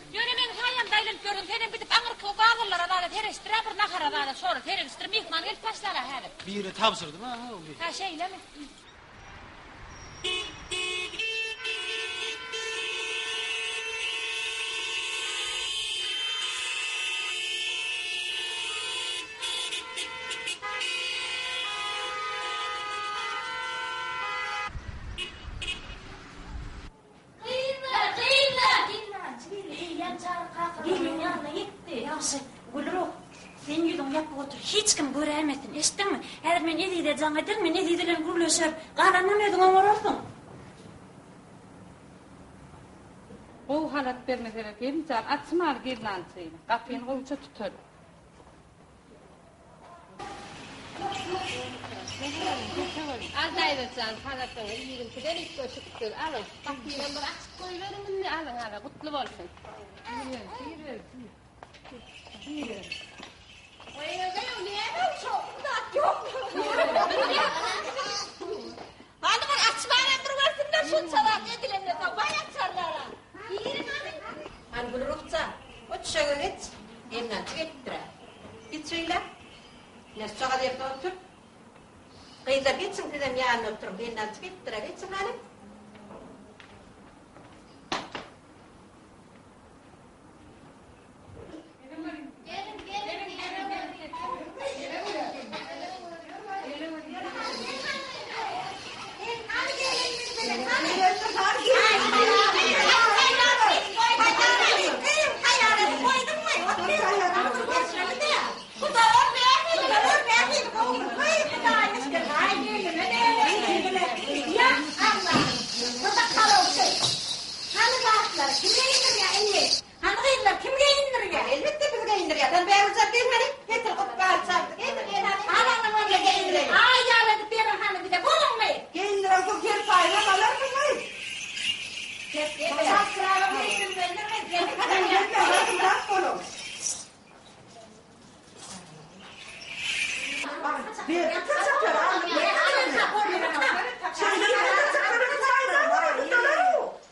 Ýöne meň saýamda aýlanyp ýördüň, senem gidip aňyrky gazyllara zada sereşdir-ä bir nahara zada şora seredişdir, myhman gelip başlar-a häzir. Birine tabşyrdym a ony. Hä şeýlemi? Gyzlar, gyzlar! Gelnaljy gelin eýýäm Çary kakalarynyň ýanyna ýetdi. Ýagşy, Gülruh, sen ýüzüňi ýapyp otur, hiç kim göräýmesin, eşitdiňmi? Häzir men Ezize jaň ederin, men Eziz bilen gürleşerin. Galanynam özüň oňararsyň. Gowy halat bermeseler gelin jan, açmaly gelnaljyny. Gapyny gowuja tutaly. Al daýza jan, halatyňy iriňkiden üýtgeşikdir. Alyň, gapynam bir açyp goýberiň indi, alyň, hala, gutly bolsun. Hany bir açmanam bir görsünler şunça zat edilenden soň, baý açarlar-a. Giriň hany. Hany Gülruh jan, o düşege geç, gelnaljy gelipdir-ä. Geç şeýle. Ine şujagaz ýerde otur. Gyzlar geçiň sizem ýanyna oturyň. Gelnaljy gelipdir-ä, geçiň hany.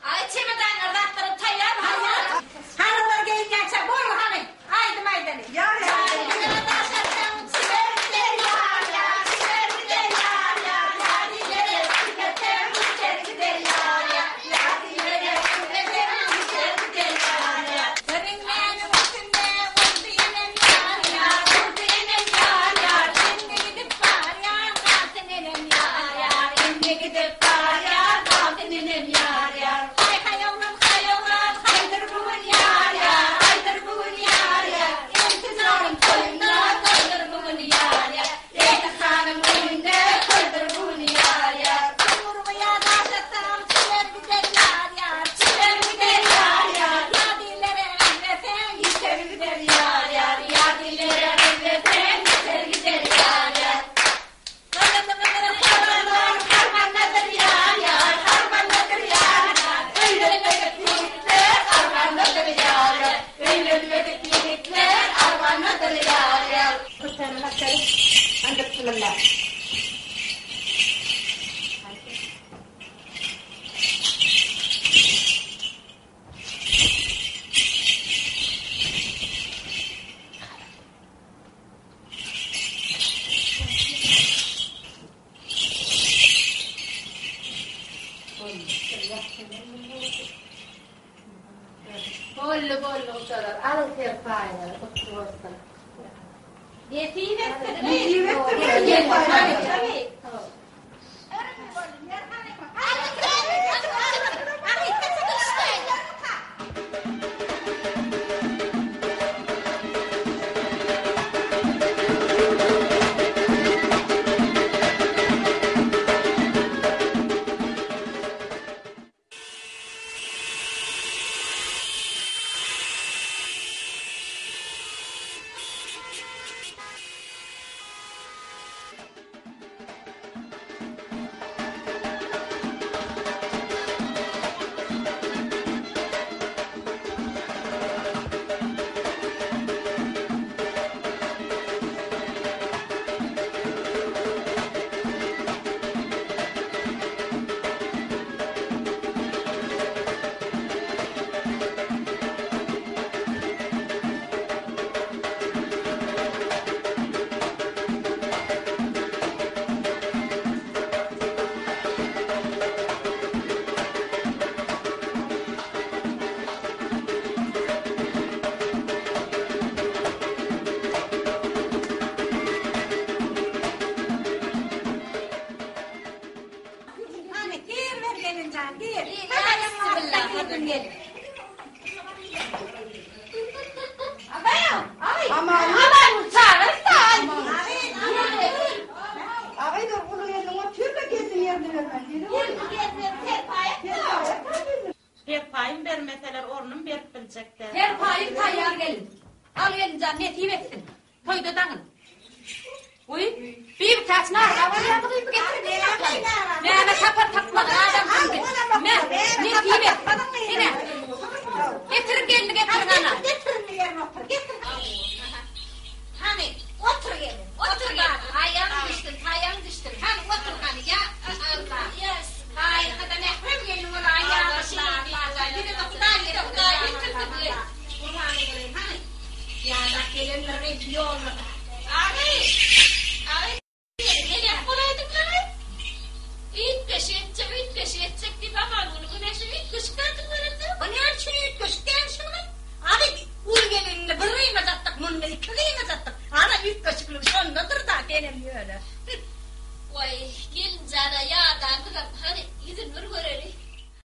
Aý çemedanlar zatlaram taýýarmy hany? Hany olar geýinýänçä boluň hany aýdym aýdaly. Boldy, boldy, gujalar. Alyň serpaýyňyzy, gutly bolsun. Nesip etsin. Nesip etsin. Hany, gir ber gelinjan, gir. Agay dur, uly gelin otyr-da gelsin ýerine bermän. Serpaýym bermeseler ornum berip biljek däl. Serpaýyň taýýar gelin. Al gelinjan nesip etsin. Toýda daňyn. Goý, Bibitäç nara bolýarmy gyzy getirip saklaly. Näme tapar tapmaz adamsyň biz. Me, nesip etsin. Ine. Getiriň gelni getiriň ana. Getiriň ýerine otur, getir. Hany, otur gelin, otur gelin. Aýagyň düşsün, taýagyň düşsün. Hany, otur hany, ýa Allah. Haýyrka-da mährem gelin bolaý, ýa Allah. Bize-de Hudaý ýetirdi. Gurbanyň bolaýyn, hany. Ýa-da gelendir belki ýolda. Agy! Agy! Neneň bolaýdyňlaý? Üýtgeşik etjek, üýtgeşik etjek diýip Amangülüň güneşi üýtgeşik zadyň görende. O näme üçin üýtgeşik däl şunuň? Agy, uly gelinini bir gyňajatdyk, munda iki gyňajatdyk. Ana, üýtgeşikligi şondadyr-da, senem ýöne. Waý, gelinjana ýadap.